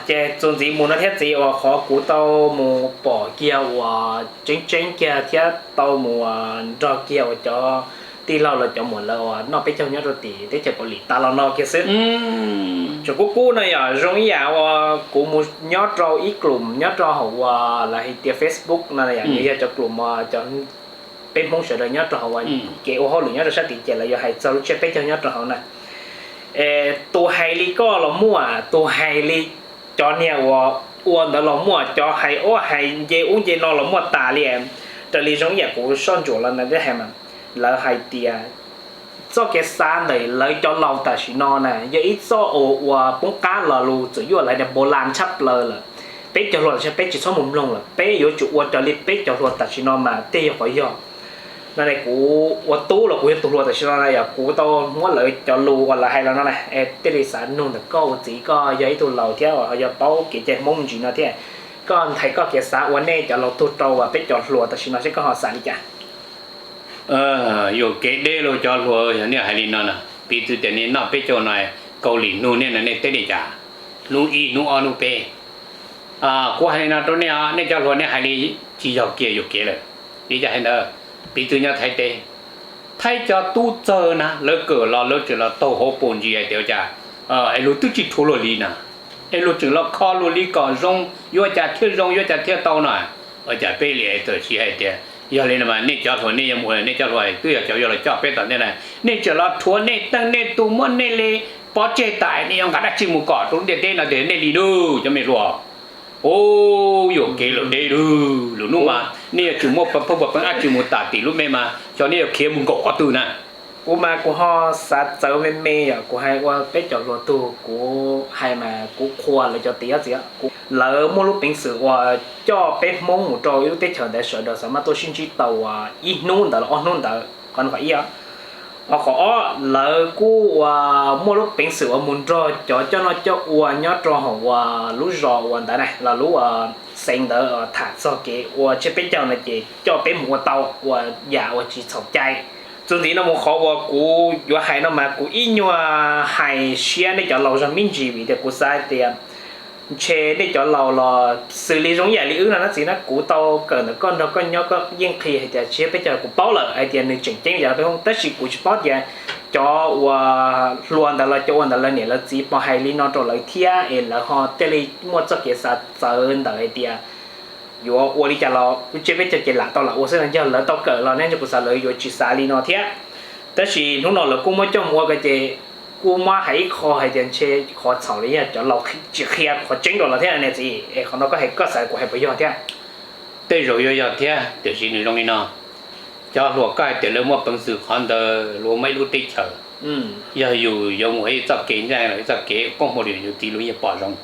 Ces txuas ntxiv mus no thiab txiv uas qhov kuv tau mus pom kiag uas tseeb tseeb kiag thiab tau mus nrog kiag uas cov tij laug los cov muam lawv uas noj peb caug nyob rau tim teb chaws Kaus Lim tas los no kiag xwb. Tseem kub kub no yog zoo ib yam uas kuv mus nyob rau ib club nyob rau hauv uas lawv hais tias Facebook no yog, yog cov club uas cov peb Hmoob sawv daws nyob rau hauv uas kev ua hauj lwm nyob rau sab tid ces lawv yuav hais txog lub tsiab peb caug nyob rau hauv na. Tus hais li koj los muaj, tus hais li cov niag uas ua ntawd los muaj, cov hais ub hais nce ub nce no los muaj tas li. Raws li zoo ib yam kuv soj ntsuam los ntawd thiab hais mas, lawv hais tias txoj kev xav ntawm lawv cov laus tam sim no na yog ib txoj uas poob qab los lus txawm yuaj lawv tias npau las tshaj plaws lawm. Peb cov hluas tam sim no peb tsis txhob mus mloog lawm, peb yuav tsum ua raws li peb cov hluas tam sim no mas tej yog qhov yog. No ne kuv ua tub los kuv yog tus hluas tam sim no na, yog kuv tau muab lawv cov lus uas lawv hais los no na, es thiaj li xav nug ntawm koj ua txiv, koj yog ib tug laus thiab uas yog paub kev cai Hmoob ntsis no thiab, koj nthe koj kev xav uas nej cov laus tug rau uas peb cov hluas tam sim no seb koj ho xav li cas. Yuam kev deb lauj cov hluas, yog nej hais li no na, piv txwv tias nej noj peb caug no, Kaus Lim nug nej no nej teb li cas, hnub ib hnub ob hnub peb. Kuv hais li no rau nej, nej cov hluas nej hais li tsis yog kiag yuam kev lawm. Vim cas hais ntawd? Piv txwv nyob Thaib teb, Thaib cov tub txawg na lawv kawm los lawv tseem los taug hauv paus ntsis hais tias ua cas es luag twb tsis rhuav luag li na, es luag tseem los kho luag li kom zoo, yuav cas thiaj zoo yuav cas thiaj tau no. Ua cas peb li txawm siv hais tias yog li no mas nej cov hluas nej yuav mus, nej cov hluas twb yog cov yuav los coj peb tom ntej na, nej tseem los rhuav nej teej nej tug muab nej li pov tseg tas, nej yuav nqa dab tsi mus kom rau lub ntiaj teb no tias nej li lauj cov me hluas. Ub, yuam kev lawm deb lauj, lwm hnub mas nej yuav tseem muab pawg pheej pawg peev dab tsi mus tas tim lub me mas xyov nej yuav khiav mus nkaum qhov twg na. Kuv mas kuv ho xav txawv me me yom, kuv hais ua peb cov hluas tug, kuv hais mas kuv qhuas lawv cov txiv, lawv muaj lub peev xwm uas coj peb Hmoob mus rau ib lub teb chaws ntawd sawv daws xav mas tuaj sib ntsib tau uas ib hnub ntawd los ob hnub ntawd, qhov no qhov ib. Ho qhov ob, lawv kuj uas muaj lub peev xwm uas mus nrog cov coj noj coj ua nyob rau hauv uas lub zos uas ntawd na los lub xeev ntawd tham txog kev ua tsiab peb caug no ces coj peb mus ua tau uas yam uas tsis txhaum cai. Txuas ntxiv no mus qhov uas kuv yuav hais no mas kuv ib nyuag hais siab nej cov laus zog me ntsis vim tias kuv xav hais tias ntshe nej cov laus los xws li zoo ib yam li wb no na txiv na, kuv tau kawm ntawm koj nrog koj nyob koj yeej qhia hais tias tsiab peb caug kuv paub lawm hais tias nws tseem ceeb li cas rau peb Hmoob, tab sis kuv tsis paub tias cov uas hluas ntawd los cov ua ntawd lawv niam lawv txiv puas hais li no rau lawv thiab es lawv ho thiaj li muaj txoj kev xav txawv ntawm hais tias yuav ua li cas los lub tsiab peb caug ces lam tau lam ua xwb no. Yog lawv tau kawm los ne kuv xav lawv yuav tsis xav li no thiab. Tab sis hnub no lawv kuj muab coj mus ua ko ces kuj muab hais ib qho hais tias ntshe qhov txhaum li yog cov laus tsis qhia qhov tseeb rau lawv thiab ne txiv. Es qhov no koj hais koj xav kuv hais puas yog thiab? Tej zaum yuav yog thiab, tiam sis nws zoo li no, cov hluas koj hais tias lawv muaj peev xwm qhov ntawd luag muaj ib lub teb chaws, yog yus yuav mus ib txoj kev ntseeg los ib txoj kev koob hmoov li yus txiv luag yeej pom zoo.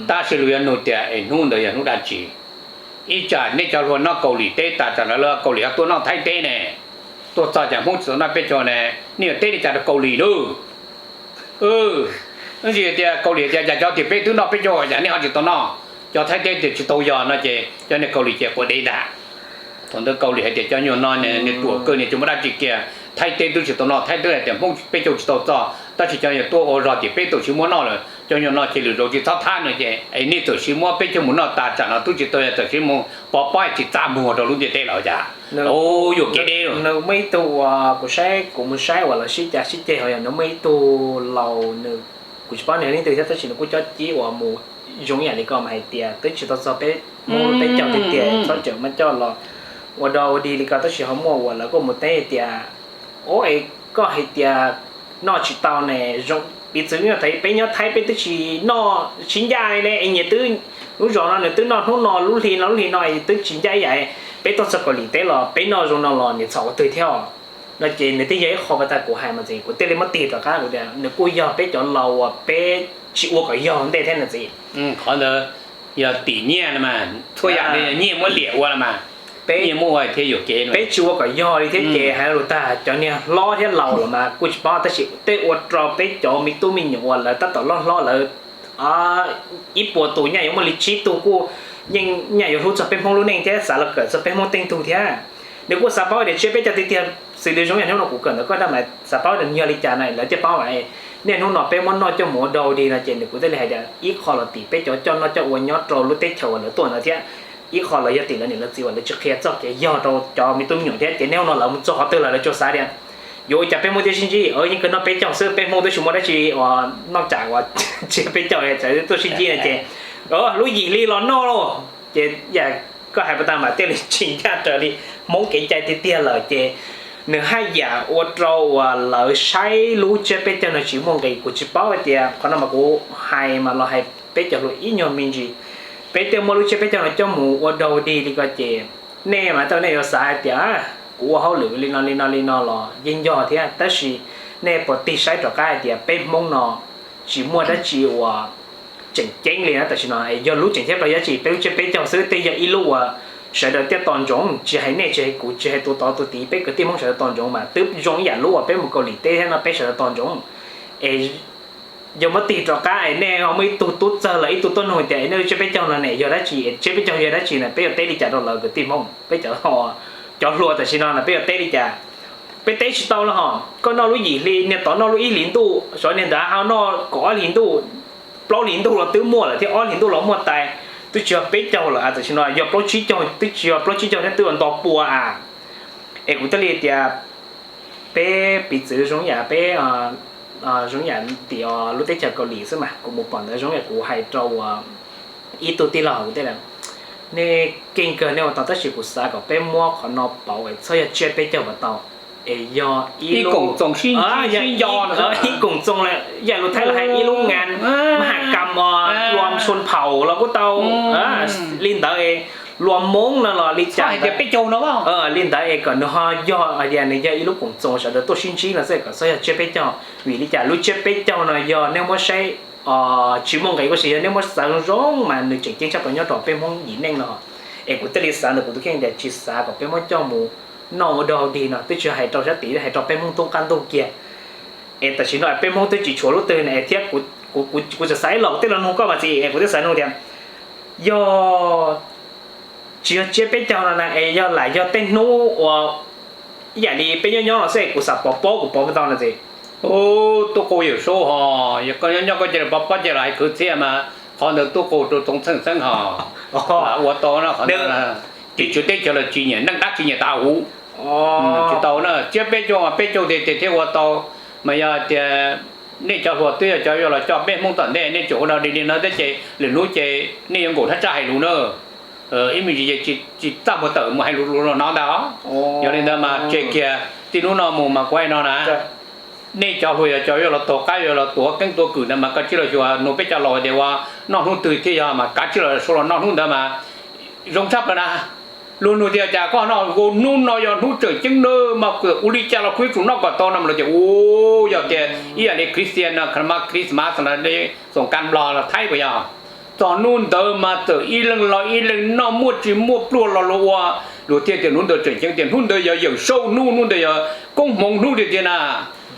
Tab sis luag yuav nug tias es hnub ntawd yog hnub dab tsi? Ib tsam nej cov hluas noj Kaus Lim teb tas tsam no lawv Kaus Lim ho tuaj noj Thaib teb ne, tuaj txog cas Hmoob tsis tau noj peb caug ne, nej yuav teb li cas rau Kaus Lim lauj? Tab sis tias Kaus Lim tias cas cov tim peb twb noj peb caug cas nej ho tsis tau noj, cov Thaib teb tias tsis tau yog no ces cov niag Kaus Lim ces quav dev ntag. Thaum ntawd Kaus Lim hais tias cov nyuag no niag ruam kawg niag tsis muaj dab tsi kiag, Thaib teb twb tsis tau noj, Thaib teb hais tias Hmoob peb caug tsis tau txog, tab sis cov niag tuaj ua zog tim peb txawm siv muab noj lawm, cov nyuag no ces lwm zaus tsis txhob thab no ces es nej txawm siv muab peb caug mus noj tas tsam no twb tsis tau yog txawm siv mus pov pob tsis txaj muag rau lub ntiaj teb lawm cas. Yuam kev deb lauj. Nws muaj ib tug uas kuv saib kuv mus saib uas lawv sib cav sib ceg ho yog nws muaj ib tug laus nws, kuv tsis paub nws leej twg thiab tab sis nws kuj cob cib uas mus zoo ib yam li koj mas hais tias twb tsis tau txog peb Hmoob lub teb caug tiag tiag txhob cawm muab coj los ua dog ua dig li ko tab sis ho muaj uas lawv kuj mus teb hais tias, o, es koj hais tias noj tsis tau ne, piv txwv nyob Thaib, peb nyob Thaib peb twb tsis noj tsis ncaj li ne es nyias twb, lub zos no nws twb noj hnub no lub hli no lub hli no es twb tsis ncaj ib yam, peb tuaj txog Kaus Lim teb los peb noj zoo no los niam txhaum ua twg thiab os. No ces nws thiaj yog ib qho pas tas kuv hais mas txiv, kuv thiaj li muab tig rov qab kuv tias nws kuj yog peb cov laus uas peb tsis ua kom yog ntej thiab no txiv. Qhov ntawd yog tim nyiaj no mas, txhua yam yog nyiaj muab liam ua los mas, peb nyiaj muab ua thiaj yuam kev. Peb tsis ua kom yog li thiab ces hais lus tag cov niag hlob thiab laus los mas kuj tsis paub tab sis tej ua rau peb cov me tub me nyuam uas lawv tab tom loj hlob lawv ib puas tus nyaj yuav muaj li tsib tug kuj yeej nyaj yuav hlub txog peb Hmoob lub neej thiab xav los kawm txog peb Hmoob teej tug thiab. Nws kuj xav paub tias tsiab peb caug tiag tiag xws li zoo yam hnub no kuv kawm ntawm koj dab mas xav paub tias yog li cas na lawv thiaj paub mas niaj hnub no peb muab noj coj mus ua dog dig no ces nws kuj thiaj li hais tias ib qho los tim peb cov coj noj coj ua nyob rau lub teb chaws uas lawv tuaj ntawd thiab ib qho los yog tim lawv niam lawv txiv uas lawv tsis qhia txoj kev yog rau cov me tub me nyuam thiab ces niaj hnub no lawv mus txog qhov twg los lawv tsuas xav tias yuav ua cas peb Hmoob thiaj sib ntsib, yeej kawg noj peb caug xwb peb Hmoob twb tsis muaj dab tsi uas noj tsam uas tsiab peb caug txawm tuaj sib ntsib no ces lub yim hli los noj lauj. Ces yam koj hais pas tas mas thiaj li tsis ncaj raws li Hmoob kev cai tiag tiag lawm ces nws haj yam ua rau uas lawv saib lub tsiab peb caug no tsis muaj nqis. Kuv tsis paub hais tias qhov no mas kuv hais mas los hais peb cov hluas ib nyuag me ntsis, peb thiaj muab lub tsiab peb caug no coj mus ua dog dig li ko ces nej mas tau nej yuav xav hais tias kuv ua hauj lwm li no li no li no los yeej yog thiab tab sis nej puas tig saib rov qab hais tias peb Hmoob no tsis muaj dab tsi uas tseem ceeb li na tam sim no yog lub tseem ceeb rau yam tsis peb lub tsiab peb caug xwb tej yog ib lub uas sawv daws thiaj tos ntsoov, tsis hais nej tsis hais kuv tsis hais tus tod tus tid, peb kwv tij Hmoob sawv daws tos ntsoov mas twb zoo ib yam lub uas peb mus Kaus Lim teb thiab no peb sawv daws tos ntsoov. Es yog muab tig rov qab es nej ho muaj ib tug tub txawg los ib tug tuaj nug tias nej lub tsiab peb caug no ne yog dab tsi, tsiab peb caug yog dab tsi na, peb yuav teb li cas rau lawv kwv tij Hmoob, peb cov, cov hluas tam sim no na peb yuav teb li cas? Peb teb tsis tau los ho, koj noj lub yim hli, niag tod noj lub ib hlis ntuj, xyov niag ntawd ho noj kaum ob hlis ntuj, plaub hlis ntuj los twb muaj lawm thiab ob hlis ntuj los muaj tais, twb tsis yog peb caug lawm, tam sim no yog plaub tsib caug, twb tsis yog plaub tsib caug thiab twb yuav nto pua a. Es kuv thiaj li tias peb piv txwv zoo yam peb, zoo yam tim lub teb chaws Kaus Lim xwb mas kuv mus pom ntawd zoo yam kuv hais rau ib tug tij laug kuv tias nej keej kawg nej ua tau tab sis kuv xav kom peb muab qhov no pauv es txhob yog tsiab peb caug puas tau, es yog ib lub, ib koom txoos, ib lub ngan, mab ham kam os, luam tshua phaum los kuj tau, li ntawd es luam Hmoob no los li cas tias peb caug no, li ntawd es kom nws ho yog hais tias nws yog ib lub koom txoos sawv daws tuaj sib ntsib no xwb kom txhob yog tsiab peb caug. Vim li cas lub tsiab peb caug no yog nej muab saib tsis muaj nqis ua si, yog nej muab xav zoo zoo mas nws tseem ceeb tshaj plaws nyob rau peb Hmoob yim neej no. Es kuv thiaj li xav ntawm kuv tus kheej tias tsis xav kom peb muab coj mus noj ua dog dig no, twb tsis hais rau sab tid, hais rau peb Hmoob tub qab ntug kiag. Es tam sim no peb Hmoob twb tsis tshuav lub twg ne thiab, kuv tseem xav ib los kuv thiaj los nug koj mas txiv, es kuv thiaj xav nug tias yog tsis yog tsiab peb caug no na es yog lam yog tej hnub uas ib yam li peb nyob nyob no xwb es kuv xav pov pob kuv pov puas tau no txiv? Tub Qus Yawm Saub hos, yog koj nyob nyob koj cia li pov pob cia li hais kwv txhiaj mas qhov ntawd Tub Qus rau Txoov Txheej Xeeb hos, ua tau no. Qhov ntawd tim tswv teb chaws los tsis nyiam, neej dab tsis nyiam tas huv. Tsis tau na, tsiab peb caug, peb caug tiag tiag thiaj ua tau. Mas yog tias nej cov hluas twb yog cov yuav los coj peb Hmoob tom ntej, nej tseem ua dog dig li no thiab ces lwm hnub ces nej yuav nkaum thaj tsam hais lus na. Ib me ntsis ces tsis txaj muag tawm mus hais lus los no ntag. Yog li ntawd mas tseg kiag, txij hnub no mus mas kuv hais no na, nej cov hluas yog cov yuav los taug qab yuav los tuav keeb tuav kwm ntawd mas koj cia li los xyuas nug peb cov laus tias ua noj hnub twg thiaj yog mas kav tsij los sau los noj hnub ntawd mas zoo tshaj plaws na. Luag nug tias cas koj noj, hnub no yog hnub tseem ceeb nawb mas ua li cas los kuv yuav tsum noj kom tau no mas lawv tias u, yog tias ib yam li Christian no, Christmas no, Xoo Kas Nplog los Thaib puas yog? Txog hnub ntawd mas txawm ib leeg los ib leeg noj, muaj tsis muaj pluag los luag ua. Luag thiaj tias hnub ntawd tseem ceeb tias hnub ntawd yog Yawm Saub hnub, hnub ntawd yog koob hmoov hnub tiag tiag na.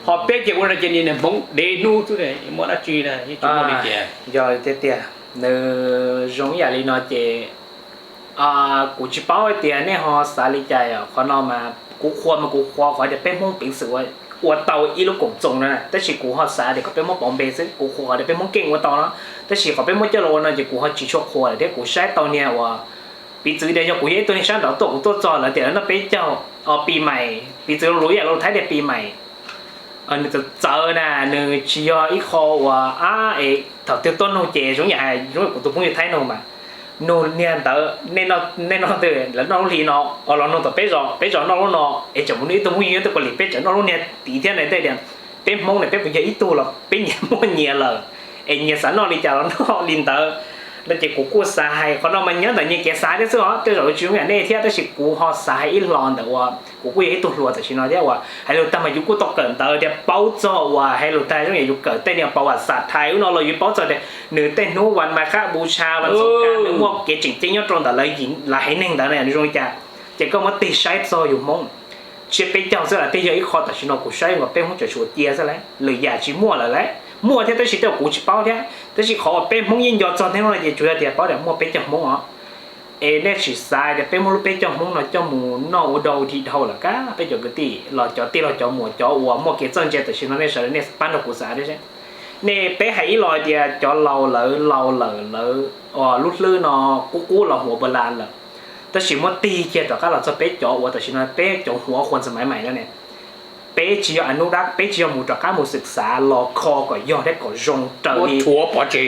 Ho peb ces ua no ces niag hmoov dev hnub xwb, muaj dab tsi tsis muaj li tias. Yog tiag tias nws zoo ib yam li no ces kuv tsis paub hais tias nej ho xav li cas os. Qhov no mas kuv qhuas mas kuv qhuas qhov tias peb Hmoob peev xwm ua tau ib lub koom txoos no na, tab sis kuv ho xav tias kom peb muab pauv npe xwb, kuv qhuas qhov tias peb Hmoob keej ua tau no. Tab sis qhov peb muab coj los ua no ces kuv ho tsis tshua qhuas lawm thiab. Kuv saib tau niag uas piv txwv tias yog kuv yog ib tug neeg sab nraud tuaj, kuv tuaj txog lawv tias lawv noj peb caug, pis mais, piv txwv luv ib yam luv Thaib tias pis mais, nws txawv txawv na, nws tsis yog ib qho uas ab es thaum twg tuaj nug ces zoo yam, zoo yam kuv tus phooj ywg Thaib nug mas, nug niag ntawd, nej noj twg, lawv noj lub hli no, los nug tom peb zos, peb zos noj lub no, es tseem mus nug ib tug phooj ywg nyob twg pom li peb tseem noj lub niag tid thiab na. Tej tias peb Hmoob ne peb puas yog ib tug los peb nyias muaj nyias lawm, es nyias xav noj li cas los noj li ntawd. No ces kuv kuj xav hais qhov no mas nyob ntawm nyias kev xav thiab xwb os, tej zaum yuav tsis zoo yam nej thiab, tab sis kuv ho xav hais ib hlo ntawm uas kuv kuj yog ib tug hluas tam sim no thiab uas hais lus tag mas yus kuj tau kawm ntawv thiab paub txog uas hais lus tag zoo yam yus kawm tej niag pau as xas thais ub no los yus paub txog tias nws tej hnub vas mais qab bu tsha vas xoo kas nws muaj kev tseem ceeb nyob rau ntawm lawv haiv neeg ntawd na zoo li cas. Ces koj muab tig saib txog yus Hmoob tsiab peb caug xwb las, tej yog ib qho tam sim no kuv saib uas peb Hmoob tseem tshuav cia xwb las, lwm yam tsis muaj lawm las. Muaj thiab tab sis tej uas kuv tsis paub thiab, tab sis qhov uas peb Hmoob yeej nco txog thiab no ces tsuas yog tias paub tias muaj peb caug Hmoob os. Es nej sim xav tias peb muab lub peb caug Hmoob no coj mus noj ua dog dig dhau lawm kab peb cov kwv tij los cov tij laug cov muam cov uas muaj kev txawj ntse tam sim no nej sawv daws nej pab nrog kuv xav thiab seb. Nej peb hais ib los tias cov laus lawv laus lawm lawv lub hlwb no qub qub los huav npa las lawm. Tab sis muab tig kiag rov qab los txog peb cov uas tam sim no peb cov huav qhuas ntxas maiv mais no ne, peb tsis yog anub dab, peb tsis yog mus rov qab mus xwm xav los kho kom yog thiab kom zoo raws li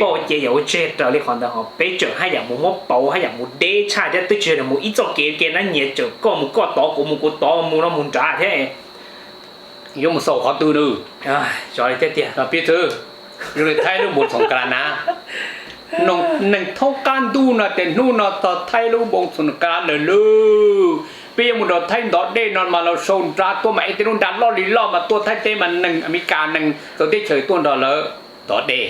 poj ces yam ua tseg raws li qhov ntawd ho peb tseem haj yam mus muab pauv haj yam mus deb tshaj thiab twb tsis yog mus ib txoj kev ke na, nyias tseem koj mus koj tod kuv mus kuv tod mus no mus nrad thiab. Yuav mus xaus qhov twg nws? Piv txwv zoo li Thaib lub npoo txoos kas na, neeg thaub qab ntuj no tias hnub no txog Thaib lub npoo txoos kas lawm lauj. Peb yuav mus nrog Thaib ntov dej no mas los sau nra tuaj mas ib tug lub nra loj li loj mas tuaj Thaib teb mas neeg Amelikas neeg txawv teb chaws tuaj nrog lawv ntov dej.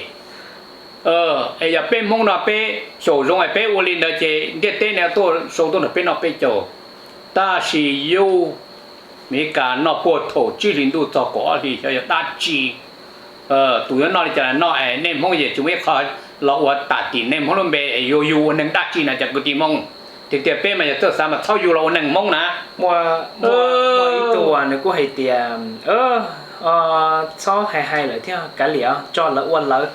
Es yog peb Hmoob no peb xyaum zoo es peb ua li ntawd ces ntiaj teb ne tuaj sau tuaj nrog peb noj peb caug. Tab sis yus Meskas noj puag thaum tsib hlis ntuj txog kaum ob hlis xyov yog dab tsi. Tus yuav noj li cas los noj es nej Hmoob yeej tsis muaj ib qho los ua tam tim nej Hmoob lub npe es yog yus ua neeg dab tsi na cov kwv tij Hmoob. Tiag tiag peb mas yog txawj xav mas txhob yus los ua neeg Hmoob na. Muaj ib tug nws kuj hais tias txhob hais hais lawm thiab kav liam tso lawv ua lawv.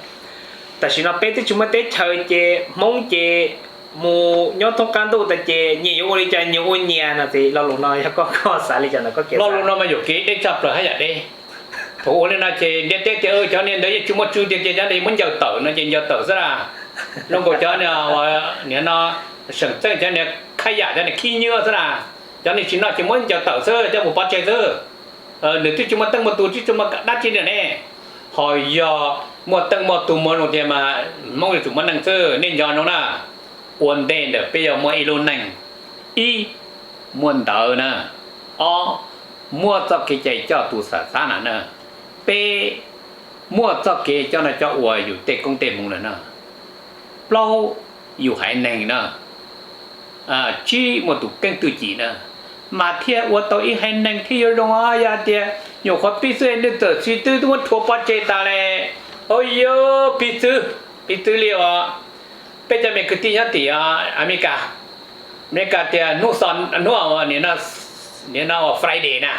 Tam sim no peb twb tsis muaj teb chaws ces Hmoob ces mus nyob thoob qab ntuj tas ces nyias yuav ua li cas nyias ua nyias no ces lo lus no yog koj koj xav li cas ntawm koj kev? Lo lus no mas yuam kev deb tshaj plaws haj yam deb. Thaum ua li no ces ntiaj teb tias cov niag ntawd yeej tsis muaj tswv tiag tias cov ntawd muab ncaws tawm no ces ncaws tawm xwb na. Zoo nkaus cov niag no seem txeej cov niag khaj yam cov niag khib nyiab xwb na. Cov niag tsis noj ces muab ncaws tawm xwb coj mus pov tseg xwb. Nws twb tsis muaj teej muaj tus twb tsis muaj dab tsi li ne. Ho yog muaj teej muaj tus muaj zoo tiag mas Hmoob yuav tsum muaj neeg xwb nej nco no na. Ua ntej ntawm peb yuav muaj ib lub neej, ib, muaj ntawv na, ob, muaj txoj kev cai coj tus xav xav na na, peb, muaj txoj kev coj no coj ua yus tej koob tej hmoov na na, plaub, yus haiv neeg na, tsib, muaj tus keeb twj cia na, mas thiaj ua tau ib haiv neeg thiaj yuav zoo. Yog tias nyuam qhuav pib xwb nej txawm txiv twb twb muab rhuav pov tseg tas li. Au yog pib xwb, pib xwb li os. Peb cov me kwv tij nyob tim Amelikas, Amelikas tias hnub, hnub, nim no Friday na,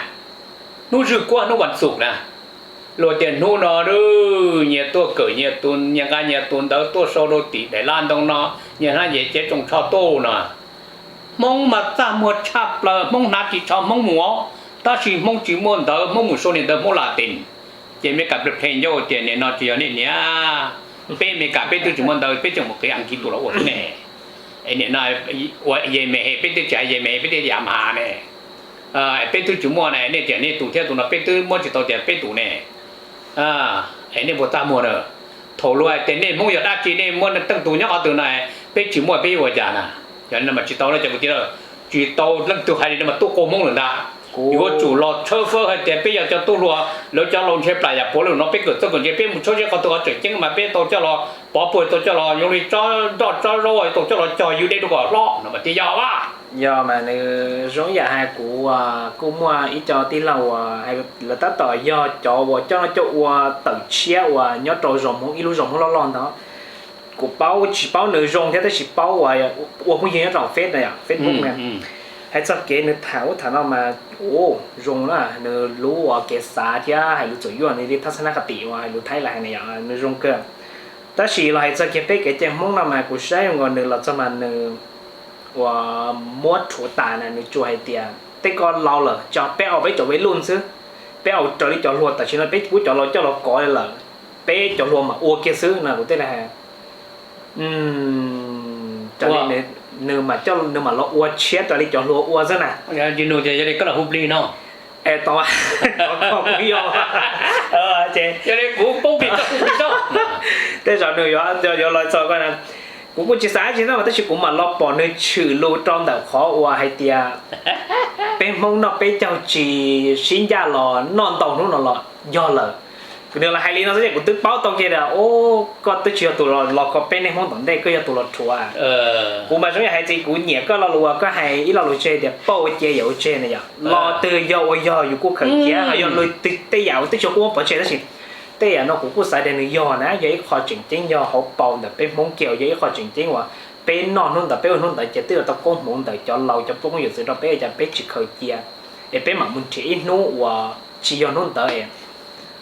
hnub zwj kuab hnub vas xuv na, luag tias hnub no nyias tuaj kawm nyias tus, nyias nqa nyias tus ntawv tuaj sau rau tim daim laj ntoo no, nyias hnab nyias cev tsoos tsho tuaj no. Hmoob mas txaj muag tshaj plaws, Hmoob hnav ris tsho Hmoob mus os, tab sis Hmoob tsis muaj ntawv Hmoob mus sau niag ntawv Hmoob Latin. Ces Meskas ple ple ncauj tias nim no tsis yog nej niam, peb Meskas peb twb tsis muaj ntawv peb tseem mus qiv Askiv tus los ua xwb ne. Es nim no ua Yemehes peb twb tsis hais Yemehes peb twb yam mas ne. Peb twb tsis muaj ne, nej tias nej tus thiab tus no peb twb muab tsis tau tias peb tus ne. Es nej puas txaj muag na? Thaum luag hais tias nej Hmoob yog dab tsi nej muab teej tus nyob qhov twg no, peb tsis muaj peb yuav ua cas na? Yog li no mas tsis tau na cov kwv tij, tsis tau leej twg hais li no mas tub qaug Hmoob lawm ntag. Yuav tsum los tshawb fawb hais tias peb yog cov tub hluas, lawv cov laus ntshe plam yam puav leej no peb kawm txawj kawm ntse peb mus tshawb zeb qhov twg qhov tseem ceeb mas peb tau coj los pov puag, tau coj los zoo li tsob nroj tsob zaub tau coj los cog yus dej rau kom hlob no mas thiaj yog a. Yog mas nws zoo yam hais kuv kuj muaj ib co tij laug uas lawv tab tom yog cov uas coj noj coj ua tawm tshiab uas nyob rau zos Hmoob, ib lub zos Hmoob loj loj ntawd. Kuv paub tsis paub nws zoo thiab tab sis paub uas ua phooj ywg nyob rau Face na, Facebook na. Hais txog kev nws tham ub tham no mas ua zoo na, nws lub uas kev xav thiab hais lus txawm yuaj nws li thaj xab nab qha tim uas hais lus Thaib los hais na yom, nws zoo kawg. Tab sis los hais txog kiag peb kev cai Hmoob no mas kuv saib zoo nkaus nws los txog mas nws uas muab rhuav tas na, nws tsuas hais tias tej ko laus lawm, tso peb au peb cov vej luj xwb, peb au raws li cov hluas tam sim no peb kuj cov laus coj los kov li lawm, peb cov hluas mam ua kiag xwb no kuv tej na. Raws li nws, nws mam los ua tshiab raws li cov hluas ua xwb na. Yog li koj los hu plig no. Es tau, kuv yog, ces yog li kuv poob plig koj hu plig tso. Tej zaum nws yuav, yuav los txog koj na. Kuv kuj tsis xav tsis no mas tab sis kuv mam los pom nws tshwm lus rau ntawm qhov uas hais tias peb Hmoob noj peb caug tsis sib ncaj los noj ntau hnub no los yog lawm. Nws los hais li no xwb ces kuv twb paub tau kiag tias, o, koj twb tsis yog tus los kho peb neeg Hmoob tom ntej, koj yog tus los rhuav. Kuv mas zoo yam hais tias kuv nyiam koj lo lus uas koj hais ib lo lus tseg tias pauj ua cia yawm ua tseg na yom. Lo twg yog ua yog yus kuj khaws cia, ho yog lus twg tej yam uas twb tsis yog kuj muab pov tseg tab sis tej yam no kuv kuj xav tias nws yog na, yog ib qho tseem ceeb yog hauv paus ntawm peb Hmoob kiag uas yog ib qho tseem ceeb uas peb noj hnub ntawd peb ua hnub ntawd ces twb yog tau koob hmoov ntawm cov laus cov phooj ywg txwv rau peb, cas peb tsis khaws cia es peb mam mus nrhiav ib hnub uas tsis yog hnub ntawd.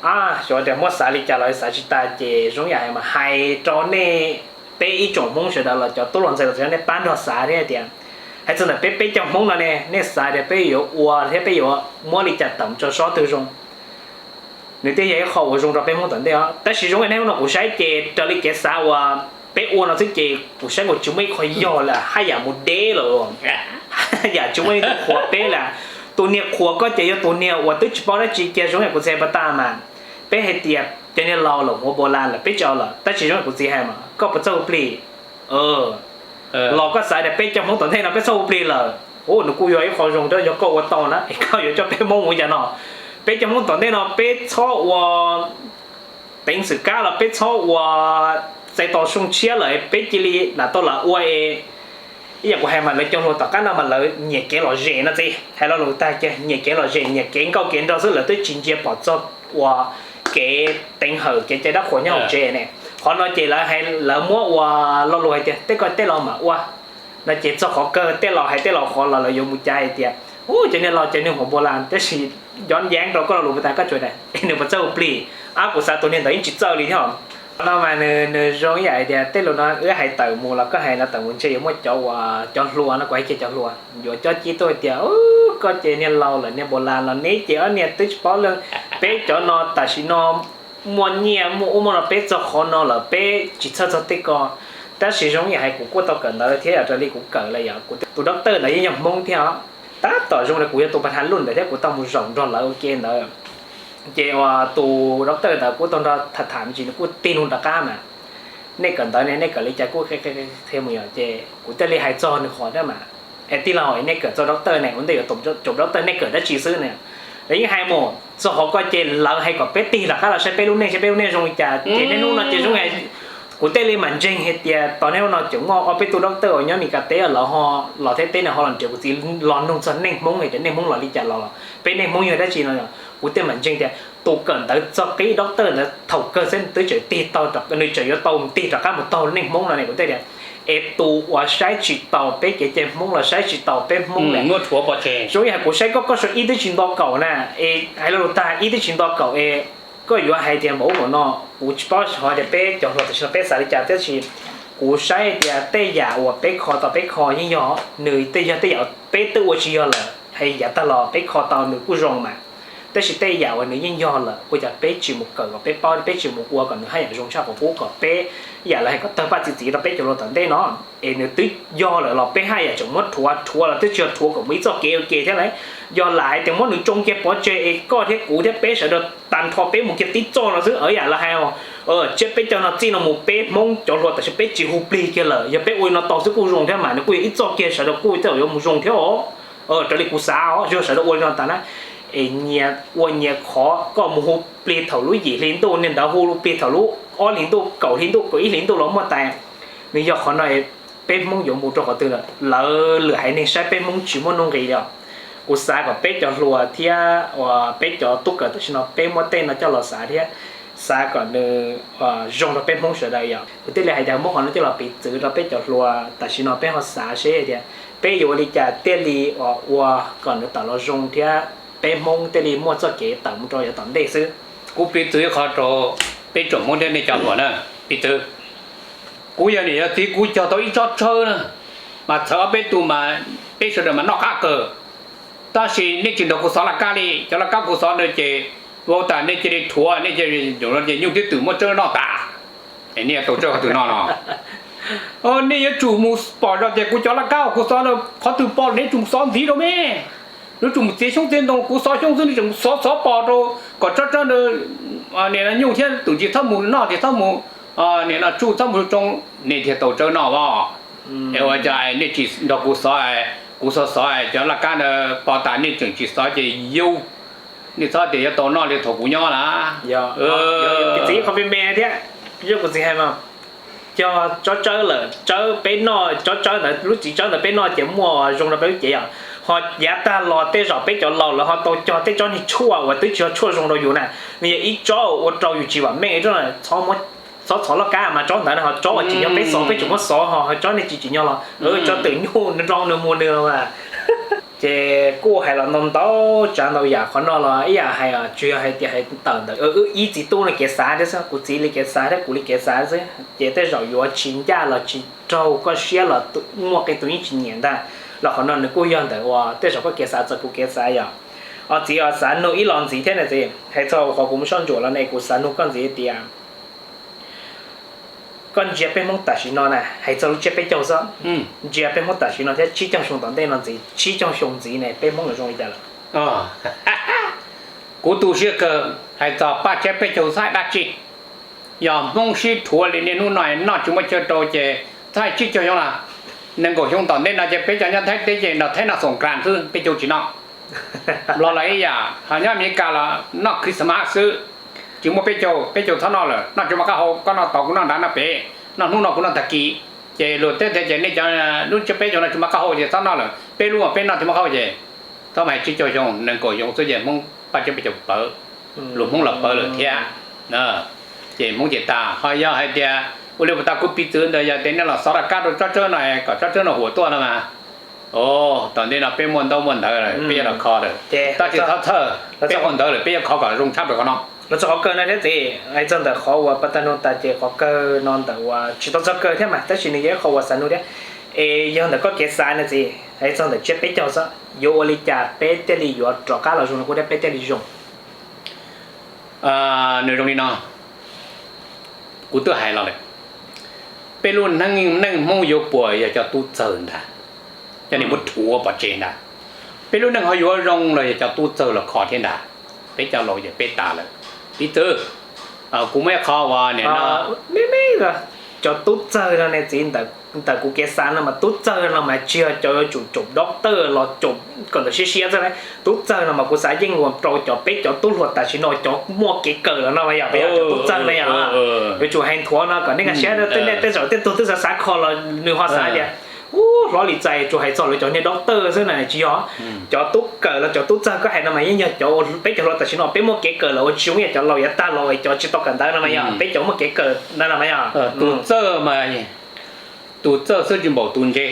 A, xyov tias muab xav li cas los xav tsis tag ces zoo yam hais mas hais rau nej peb ib tsoom Hmoob sawv daws los cov tub hluas ntxhais los nej pab nrog xav thiab tias hais txog ntawm peb peb cov Hmoob no ne, nej xav tias peb yuav ua thiab peb yuav muab li cas tawm tso sob twg zoo. Nws thiaj yog ib qho uas zoo rau peb Hmoob tom ntej os. Tab sis zoo li nej hnub no kuv saib ces raws li kev xav uas peb ua no xwb ces kuv saib nkaus tsis muaj ib qho yog lawm, haj yam mus deb lawm. Haj yam tsis muaj ib tug qhuas peb lawm. Tus niag qhuas koj ces yog tus niag uas twb tsis paub dab tsi kiag zoo yam kuv txiv hais pas tas mas peb hais tias cov niag laus lawm hmoov npau las lawm peb tsis ua lawm, tab sis zoo yam kuv txiv hais mas koj puas txawj hu plig? Los koj xav tias peb cov Hmoob tom ntej no peb txhob hu plig lawm. Ua nws kuj yog ib qho zoo rau yog koj ua tau na es koj yuav coj peb Hmoob mus cas no. Peb cov Hmoob tom ntej no peb txhob ua teev xwm kab los peb txhob ua Tau xyoo tshiab lawm peb cia li lam tau lam ua es, ib yam kuv hais mas lawv cov hluas tom qab no mas lawv nyiam kev lom zem no txiv, hais lo lus tag kiag nyiam kev lom zem, nyiam kev nkauj kev nraug xwb, lawv twb tsis ntsia pom txog ua kev teev hawm kev cai dab qhuas nyob hauv tsev ne. Qhov no ces lawv hais, lawv muab ua lo lus hais tias tej ko tej los mam ua no ces txog qhov kawg tej laus hais tej laus qhov los lawv yuav mus cav hais tias, u, cov niag laus cov niag huam npua las, tab sis nco yeeb rau koj lo lus puas tas koj tsuas tias es nws puas txawj hu plig, ab kuv xav tus niag ntawd yeej tsis txawj li thiab. Qhov no mas nws nws zoo ib yam hais tias tej lus no wb hais tawm mus los koj hais no tawm mus ntshe yuav muaj cov uas cov hluas no kuv hais kiag cov hluas yuav cob cib tuaj hais tias, u, koj ces niag laus lawm niag npua las los neb ces ob niag twb tsis paub lawm, peb cov no tam sim no muaj nyiaj muaj ub muaj no peb txog qhov no lawm peb tsis txhawj txog tej ko. Tab sis zoo ib yam hais kuv kuj tau kawm ntawv thiab yog raws li kuv kawm lawm yog kuv tus doctor ntawd yeej yog Hmoob thiab os. Tab tom zoo li kuv yog tus pas thas luj ntawd thiab kuv tau mus zaum nrog lawv ua ke ntawd. Ces uas tus doctor ntawd kuj tau nrog tham tham me ntsis nws kuj tig loo rov qab mas, nej kawm ntawv ne nej kawm li cas kuj qhia mus yom, ces kuv thiaj li hais txog nws qhov thiab mas, es tij laug, nej kawm txog doctor ne ua ntej yuav caum doctor nej kawm dab tsi xwb ne? Lawv yeej hais mus txog qhov ko ces lawv hais kom peb tig rov qab los saib peb lub neej saib peb lub neej zoo li cas ces niaj hnub no ces zoo, kuv thiaj li mam ntseeg hais tias tos niaj hnub no ces muaj ob peb tug doctor uas nyob Meskas teb lawv ho los thiab teb no ho los nrhiav kuv txiv los nug txog neej Hmoob hais tias neej Hmoob los li cas los, peb neej Hmoob yog dab tsi no. Kuv thiaj mam ntseeg tias tus kawm ntawv txog qib doctor ntawd thaum kawg xwb nws twb tseem tig tau, nws tseem yuav tau tig rov qab mus taug neej Hmoob no ne. Kuv thiaj tias es tus uas saib tsis taus peb kev cai Hmoob los saib tsis taus peb Hmoob lawm. Zoo ib yam kuv saib koj, koj sau ib twb tsis nto kaum na, es hais lo lus tag ib twb tsis nto kaum es koj yuav hais tias npaum ub npaum no, kuv tsis paub xyov tias peb cov hluas tam sim no peb xav li cas tab sis kuv saib tias tej yam uas peb kho tau peb kho yeej yog, nws tej yog tej yam peb twb ua tsis yog lawm, hais yav tag los peb kho tau nws kuj zoo mas. Tab sis tej yam uas nws yeej yog lawm ua cas peb tsis mus kawm kom peb paub, peb tsis mus ua kom nws haj yam zoo tshaj qhov qub kom peb yam lawv hais kom tawg paj txi txiv rau peb cov hluas tom ntej no. Es nws twb yog lawm los peb haj yam tseem muab rhuav, rhuav los twb tsis yog rhuav kom mus ib txoj kev ua ke thiab lauj. Yog lam hais tias muab nws tsoo kiag pov tseg es koj thiab kuv thiab peb sawv daws tag nrho peb mus kiag tib txoj no xwb, yam lawv hais, tsiab peb caug no txij no mus peb Hmoob cov hluas tam sim peb tsis hu plig kiag lawm, yog peb ua li no tau xwb kuj zoo thiab mas nws kuj yog ib txoj kiag sawv daws kuj tej zaum yuav mus zoo thiab os. Raws li kuv xav os, yog sawv daws ua li no tas na, es nyias ua nyias qhov, koj mus hu plig thaum lub yim hli ntuj, niag ntawd hu plig thaum lub ob hlis ntuj, kaum hli ntuj, kaum ib hlis ntuj los muaj tais. Nws yog qhov no, peb Hmoob yuav mus rau qhov twg lawm? Lawv lwm haiv neeg saib peb Hmoob tsis muaj nuj nqis li os. Kuv xav kom peb cov hluas thiab uas peb cov tub kawm tam sim no peb muab tej no coj los xav thiab xav kom nws zoo rau peb Hmoob sawv daws yom. Kuv thiaj li hais tias muab qhov no coj los piv txwv rau peb cov hluas tam sim no peb ho xav seb tias peb yuav ua li cas thiaj li ua kom nws tawm los zoo thiab peb Hmoob thiaj li muaj txoj kev tawm mus rau yav tom ntej xwb. Kuv piv txwv ib qho rau peb tsoom Hmoob thiab nej cov hluas na, piv txwv. Kuv yog niam yog txiv kuv cog tau ib tsob tshawb na, mas txhawv ob peb tug mas peb sawv daws mas noj qab kawg. Tab sis nej tsis nrog kuv xov laj kab li, cov laj kab kuv xov ntawd ces vau tas nej cia li rhuav, nej cia li ces nyuj twb twm muab tsawb noj tas. Nej tau tsawb qhov twg no no? Nej yuav tsum mus pom zoj tias kuv cov laj kab uas kuv xov ntawd qhov twg pom nej yuav tsum mus xov ntxiv rau me. Yuav tsum mus txiav xyoob txiav ntoo, kuv xov xyoob xwb nej tseem mus xov xov pom rau kom tsob tsob ntawd, nim no nyuj thiab twm tsis txhob mus noj, tsis txhob mus, nim no tsuj txhob mus tsoo, nej thiaj tau tsawb noj os. Es ua cas nej tsis nrog kuv xov, kuv xov xov cov laj kab ntawd pom tas nej tseem tsis xov ces yus, nej txhob tias yuav tau noj li thaum kuv nyob na. Txiv qhov me me thiab, yog kuv txiv hais mas, cog tsob tsawb lawm, tsawb peb noj, tsob tsawb ntawd lub txiv tsawb ntawd peb noj ces muaj zoo rau peb lub cev yom. Ho yav tag los tej zaum peb cov laus lawv ho tau cog tej tsob niag tshuaj uas twb tsis yog tshuaj zoo rau yus na, nws yog ib tsob ua rau yus tsis vam meej, txhob txhov laj kab mas tsob ntawd ho tsob uas tsim nyog peb xov peb tseem muab xov ho tsob niag tsis tsim nyog los tso twm nyuj nroo nws mus nws los mas. Ces kuj hais los ntau ntau tsav ntau yam, qhov no los ib yam hais tsis yog hais tias hais tawm ntawm wb ib txiv tub no kev xav thiab xwb, kuv txiv li kev xav thiab kuv li kev xav xwb, ces tej zaum yuav tsis ncaj los tsis raug koj siab los muaj qee tus yeej tsis nyiam ntag. Los qhov no nws kuj yog ntawm uas tej zaum koj kev xav txawm kuv kev xav yom. Os txiv, os xav nug ib los ntxiv thiab na txiv, hais txog qhov kuv mus soj ntsuam los ne kuv xav nug koj ntxiv tias koj ntsia peb Hmoob tam sim no na, hais txog lub tsiab peb caug xwb, ntsia peb Hmoob tam sim no thiab tsib caug xyoo tom ntej no ntxiv, tsib caug xyoo ntxiv ne peb Hmoob yuav zoo li cas lawm? Kuv tu siab kawg hais txog paj tsiab peb caug txhaib dab tsi. Yog Hmoob sib rhuav li niaj hnub no noj tsis muaj chaw rau ces txhaib tsib caug xyoo lawm. Nees nkaum xyoo tom ntej no ces peb cov nyob Thaib teb ces nrog Thaib noj xoom klas xwb, peb caug tsis noj. Nplog los ib yam, ho nyob Amelikas los noj Christmas xwb, tsis muaj peb caug, peb caug txhob noj lawm, noj tsis muaj qab hau, koj noj tod kuv noj nrad noj pem. noj hnub no kuv noj tag kis. Ces luag teb tias ces nej cov lub tsiab peb caug no tsis muaj qab hau ces txhob noj lawm, peb lub mas peb noj thiaj muaj qab hau ces txhob mas hais tsib caug xyoo nees nkaum xyoo xwb ces Hmoob paj tsiab peb caug pawv, luag Hmoob los pawv lawm thiab. Ces Hmoob ces tas. Ho yog hais tias ua li puas tas kuv piv txwv ntawd yog tias nej los xov rov qab rau tsob tsawb no kom tsob tsawb no huam tuaj no mas, o, tom ntej no peb muaj ntaub muaj ntawv lawm peb yuav los kho lawm. Tab sis txhob txhawj, peb muaj ntawv lawm peb yuav kho kom zoo tshaj plaws qhov no. Los txog qhov kawg no thiab txiv, hais txog ntawm qhov uas pas tag no tas ces qhov kawg no ntawm uas tsis tau txog kawg thiab mas tab sis nws yog ib qho uas xav nug thiab. Es yog ntawm koj kev xav no txiv, hais txog ntawm tsiab peb caug xwb yuav ua li cas peb thiaj li yuav rov qab los zoo li qub thiab peb thiaj li zoo? Nws zoo li no, kuv twb hais los lawm, peb lub neej Hmoob yuav puas yog cov tub txawg ntag, cov niag muab rhuav pov tseg ntag. Peb lub neej ho yuav zoo los yog cov tub txawg los kho thiab ntag. Peb cov laus ces peb tas lawm. Piv txwv, kuv muaj ib qho uas nim no, cov tub txawg no ne txiv, ntawm kuv kev xav no mas tub txawg no mas tsis yog cov yuav tsum caum doctor los caum kom ntawm siab siab xwb na. Tub txawg no mas kuv xav yeej ua rau cov peb cov tub hluas tam sim no cov muaj kev kawm los no mas yog peb yog cov tub txawg na yog yuav tsum hais nthuav no kom nej nkag siab, tej zaum tej tug twb xav xav kho los nws ho xav tias, u, hlob li txais tsuas hais txog lawv cov niag doctor xwb na, tsis yog. Cov tub kawm los cov tub txawg koj hais no mas yeej yog cov peb cov hluas tam sim no peb muaj kev kawm los ua tsis zoo ib yam cov laus yav tag los cov tsis tau kawm ntawv no mas yog peb cov muaj kev kawm ntawd no mas yog tus txawj mas, tus txawj xwb tsis npaum tus ntse.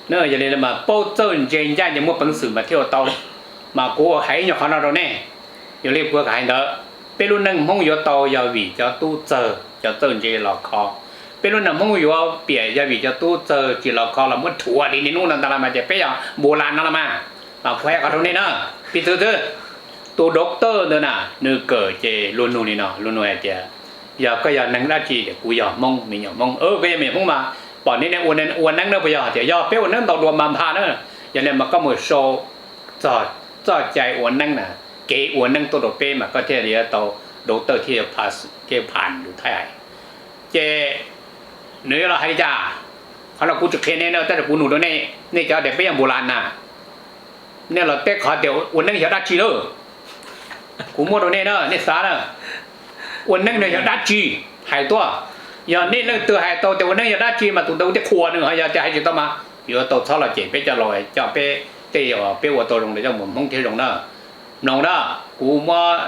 Yog li mas paub txawj ntse ncaj ces muaj peev xwm mas thiaj ua tau. Mas kuv hais ib nyuag qhov no rau nej, yog li kuv hais ntawd, peb lub neej Hmoob yuav tau yog vim cov tub txawg cov txawj ntse los kho. Peb lub neej Hmoob yuav piam yog vim cov tub txawg tsis los kho los muab rhuav li niaj hnub no ntag los mas ces peb yog npus las no los mas. Mas kuv hais qhov rau nej na, piv txwv xwb, tus doctor ntawd na, nws kawm ces luag nug li no, luag nug hais tias, yog koj yog neeg dab tsi? Tias kuv yog Hmoob, me nyuam Hmoob. Koj yog me nyuam Hmoob mas pom nej ua neeb na puas yog? Tias yog, peb ua neeb ntau dua mas npha na. Yog li mas koj mus sau txog txoj cai ua neeb na, kev ua neeb tuaj rau peb mas koj thiaj li tau doctor thiaj pass thiaj phan lus Thaib hais. Ces nws yuav los hais li cas? Qhov no kuv tsis qhia nej na, tab sis kuv nug rau nej, nej cov tias peb yog npus las na, nej los teb qhov tias ua neeb yog dab tsi lawm. Kuv muab rau nej na, nej xav na, ua neeb no yog dab tsi? Hais tuaj. Yog nej leej twg hais tau tias ua neeb yog dab tsi mas tus ntawd kuv thiaj qhuas nws, ho yog tias hais tsis tau mas yuav tau txhob los cem peb cov laus, coj peb tej uas peb ua tau zoo los coj mus hmoob thiab zoo na. Mloog na, kuv muab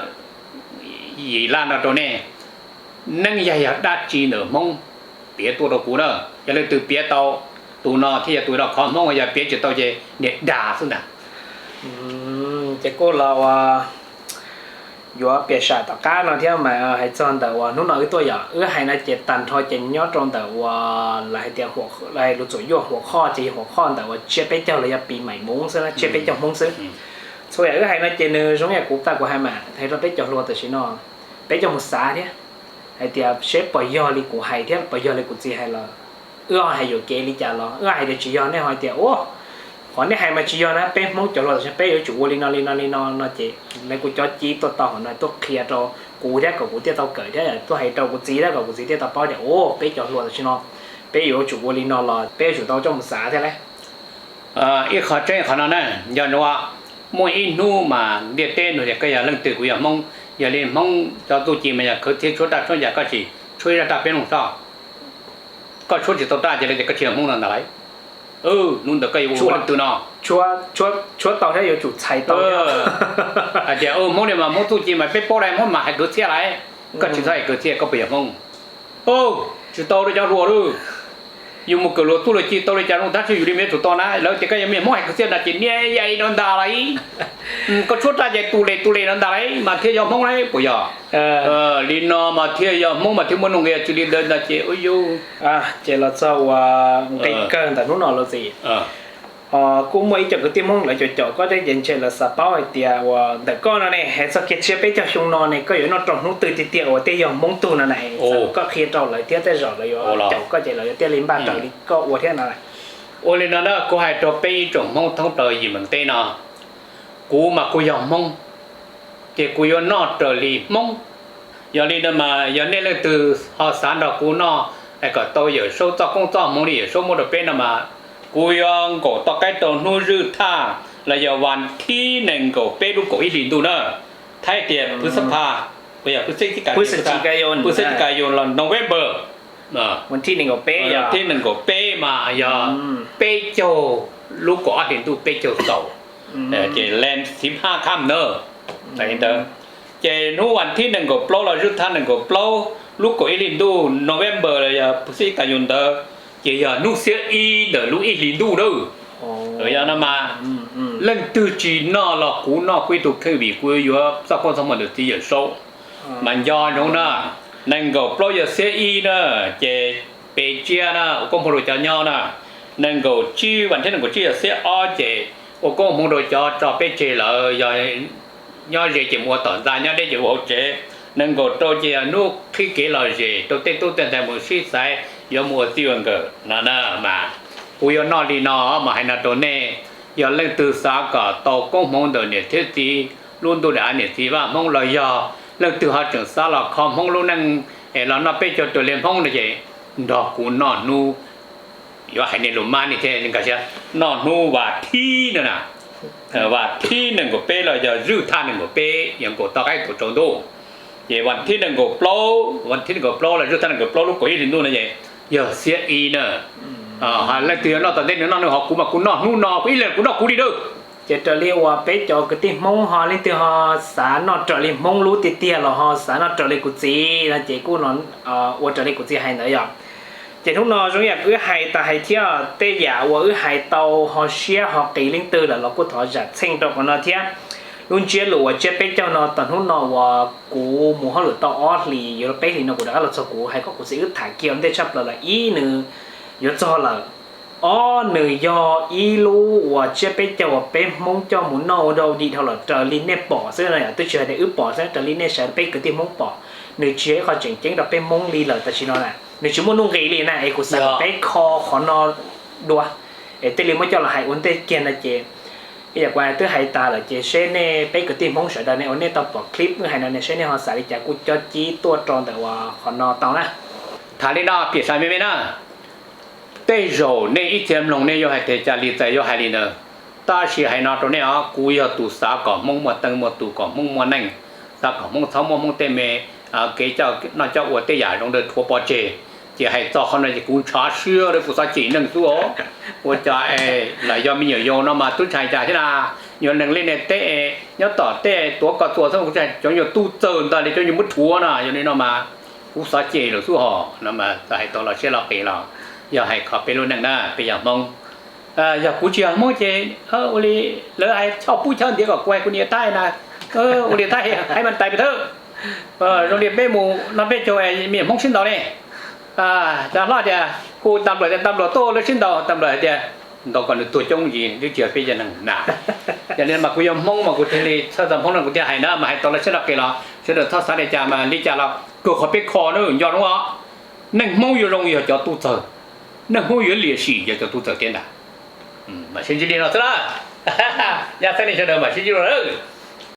yim laj no rau nej, neeb yog yog dab tsi ntawm hmoob, piav tuaj rau kuv na. Yog leej twg piav tau, tus no thiaj yog tus los kho hmoob, yog piav tsis tau ces niag dag xwb ntag. Ces kuj los ua yuav piam sam tom qab no thiab mas hais txog ntawm uas hnub no wb tuaj yom, wb hais no ces tag nrho ces nyob rau ntawm uas lawv hais tias lus txuam yuaj huam qhoj ces yog huam qhoj ntawm uas tsiab peb caug los yog pis maim hmoob xwb na, tsiab peb caug hmoob xwb. Txhua yam wb hais no ces nws zoo yam kuv tag kuv hais mas hais rau peb cov hluas tam sim no, peb coj mus xav thiab, hais tias seb puas yog li kuv hais thiab puas yog li kuv txiv hais los, wb ho hais yuam kev li cas los wb hais tias tsis yog nej ho hais tias ua, qhov nej hais mas tsis yog na, peb hmoob cov hluas tam sim no peb yuav tsum ua li no li no li no no ces lawv kuj cov ci tuaj tau hauv no tuaj qhia rau kuv thiab kom kuv thiaj tau kawm thiab tuaj hais rau kuv txiv thiab kom kuv txiv thiaj tau paub tias ua peb cov hluas tam sim no peb yuav tsum ua li no los peb yuav tsum tau coj mus xav thiab lauj. Ib qho tseeb qhov no na, yog muaj ib hnub mas ntiaj teb nug tias koj yog leej twg, kuv yog hmoob. Yog li hmoob cov txuj ci mas yog khwv txhia tshuab raj tshuab ncas, koj tsis tshuab ib zaj raj peb mloog soj. Koj tshuab tsis tau raj ces lawv tias koj tsis yog hmoob no ntag lauj. Hnub ntawd koj yuav ua leej twg no? Tshuab tau thiab yuav tsum txhais tau. Hais tias hmoob li mas hmoob txuj ci mas peb paub lawm, hmoob mas hais kwv txhiaj lauj. Koj tsis txhob hais kwv txhiaj, koj puas yog hmoob? Tsis tau rau cov hluas lauj. Yus mus kawm luag txuj luag ci tau li cas zoo tab sis yus li me tsum tau na, lawv tias koj yog me hmoob hais kwv txhiaj no ces niaj yai no ntag lauj. Koj tshuab raj ces tus les tus les no ntag lauj mas thiaj yog hmoob lauj, puas yog? Li no mas thiaj yog hmoob mas thiaj muaj nuj nqis, tsis li ntawd no ces ua yus. Ces los txog uas nqi kawg ntawm hnub no los txiv, kuj muaj ib co kwv tij hmoob lawv caum caum koj thiab ces ntshe lawv xav paub hais tias uas ntawm koj no ne, hais txog kiag tsiab peb caug xyoo no ne koj yuav noj rau hnub twg tiag tiag uas thiaj yog hmoob tug no na, koj qhia rau lawv thiab tej zaum lawv yuav caum koj ces lawv yuav thiaj li npaj raws li koj ua thiab no. Ua li no na, kuv hais rau peb ib tsoom hmoob thoob plaws yim meem teb no, kuv mas kuv yog hmoob, ces kuv yuav noj raws li hmoob. Yog li no mas yog nej leej twg ho xav nrog kuv noj kom tau Yawm Saub txoj koob txoj hmoov li Yawm Saub muab rau peb no mas, kuv yuav nkaum toj qaib rau hnub zwj thaj los yog vas thib nees nkaum peb lub kaum ib hlis ntuj na. Thaib tias pwv xab pha, pwv xab ka yus los November. Vas thib nees nkaum peb, thib nees nkaum peb mas yog peb caug, lub kaum ob hlis ntuj peb caug txaus, ces len xib haj kham na. Ces hnub vas thib nees nkaum plaub los zwj thaj nees nkaum plaub lub kaum ib hlis ntuj November los yog phuv xib ka yus ntawd, ces yog hnub xiab ib ntawm lub ib hlis ntuj na. Yog no mas leej twg tsis noj los kuv noj kuv ib tug kheej vim kuv yuav txoj koob txoj hmoov ntawm txiv Yawm Saub. Mas nco ntsoov na, nees nkaum plaub yog xiab ib na, ces pem tsiab na ua koob hmoov rau cov nyob na. Nees nkaum tsib, vas thib nees nkaum tsib yog xiab ob ces ua koob hmoov rau cov tso peb tseg lawm, yog nyob ze ces mus ua tom ntxa, nyob deb ces ua hauv tsev. Nees nkaum rau ces yog hnub qhib kev lom zem rau tej tub tej ntxhais mus sib xaiv yuav mus ua txij ua nkawm no na. Mas kuv yuav noj li no mas hais no rau nej, yog leej twg xav kom tau koob hmoov ntawm niam thiab txiv lub ntuj daim av niam txiv Vaj Hmoob los yog leej twg ho tseem xav los kho Hmoob lub neej es los noj peb caug raws li Hmoob no ces nrog kuv noj hnub, yuav hais nej lus mab ni thiab, noj hnub vas thib no na, vas thib nees nkaum peb los yog zwj thaj nees nkaum peb, yog nkaum tau qaib nkaum tsaus ntuj. Ces vas thib nees nkaum plaub, vas thib nees nkaum plaub los zwj thaj nees nkaum plaub lub kaum ib hlis ntuj no ces yog xiab ib na. Leej twg yuav noj tom ntej nws noj nws, ho kuv mas kuv noj hnub no, kuv ib leeg kuv noj kuv li na. Ces raws li uas peb cov kwv tij Hmoob ho leej twg ho xav noj raws li Hmoob lub tiag tiag los ho xav noj raws li kuv txiv no ces kuj ua raws li kuv txiv hais ntawd yog. Ces hnub no zoo yam wb hais tas hais thiab, tej yam uas wb hais tau ho siab ho qis leej twg lawm los kuj thov zam txheej rau qhov no thiab. Lub ntsiab lus uas tsiab peb caug no, tau hnub no uas kuv mus hauj lwm tau ob hlis yuav luag peb hlis no kuv rov qab los txog, kuv hais kom kuv txiv wb tham kiag ua ntej tshaj plaws lawm. Ib, nws yuav txog lawm. Ob, nws yog ib lub uas tsiab peb caug uas peb Hmoob coj mus noj ua rau dim dhau lawm raws li nej pom xwb no, twb tsis hais tias wb pom xwb, raws li nej sawv peb kwv tij Hmoob pom, nws tsis yog ib qho tseem ceeb rau peb Hmoob li lawm tam sim no na. Nws tsis muaj nuj nqis li na, es kuv xav kom peb kho qhov no dua, es thiaj li muab coj los hais ua ntej kiag no ces ib yam kuv twb hais tas lawm ces seb nej peb kwv tij Hmoob sawv daws nej uas nej tau pom clip wb hais no ne seb nej ho xav li cas kuj cob cib tuaj rau ntawm uas qhov no tau na. Tham li no piam sab me me na, tej zaum nej ib txhia mloog nej yuav hais tias cas li txais yuav hais li ntawd, tab sis hais no rau nej os, kuv yog tus xav kom Hmoob muaj teej muaj tus, kom Hmoob muaj neej, xav kom Hmoob txhob muab Hmoob tej me kev coj noj coj ua tej yam zoo li rhuav pov tseg, ces hais txog qhov no ces kuv ntshav siab li, kuv xav cem neeg xwb os. Ua cas es lam yog me nyuam yaus no mas tub ntshai cas thiab na, yuav neeg li nej teb, nyob tom tej tuav ko txuas xwb, cov nyuag tub txawg ntag li cov nyuag muab rhuav na, yog li no mas kuv xav cem lawm xwb hos no mas txawm hais tau los siab los qis los yog hais kho peb lub neej na, peb yog Hmoob. Yog kuv tsis yog Hmoob ces ua li lawv hais choj pub choj ntiav kom kuv hais kuv niam Thaib na, ua li Thaib hais mas tais pem thawj, zoo li peb mus no peb caug me nyuam Hmoob sib ntaus ne, cov hlob tias hu tas npluam tias tas npluam tuaj lawv sib ntaus, tas npluam hais tias ntaus kom nws tuag coob ntsis twb tsis yog peb cov neeg na. Yog li mas kuv yog Hmoob mas kuv thiaj li txhawj txog Hmoob no kuv thiaj hais na, mas hais tau los siab los qis los sawv daws txhob xav li cas mas li cas los kawg qhov peb kho na nco zoo os. Neeg Hmoob yuav zoo yog cov tub txawg, neeg Hmoob yuav liam sim yog cov tub txawg thiab ntag. Mas sib ntsib li no xwb na, yog txhawj li sawv daws mas sib ntsib dua na.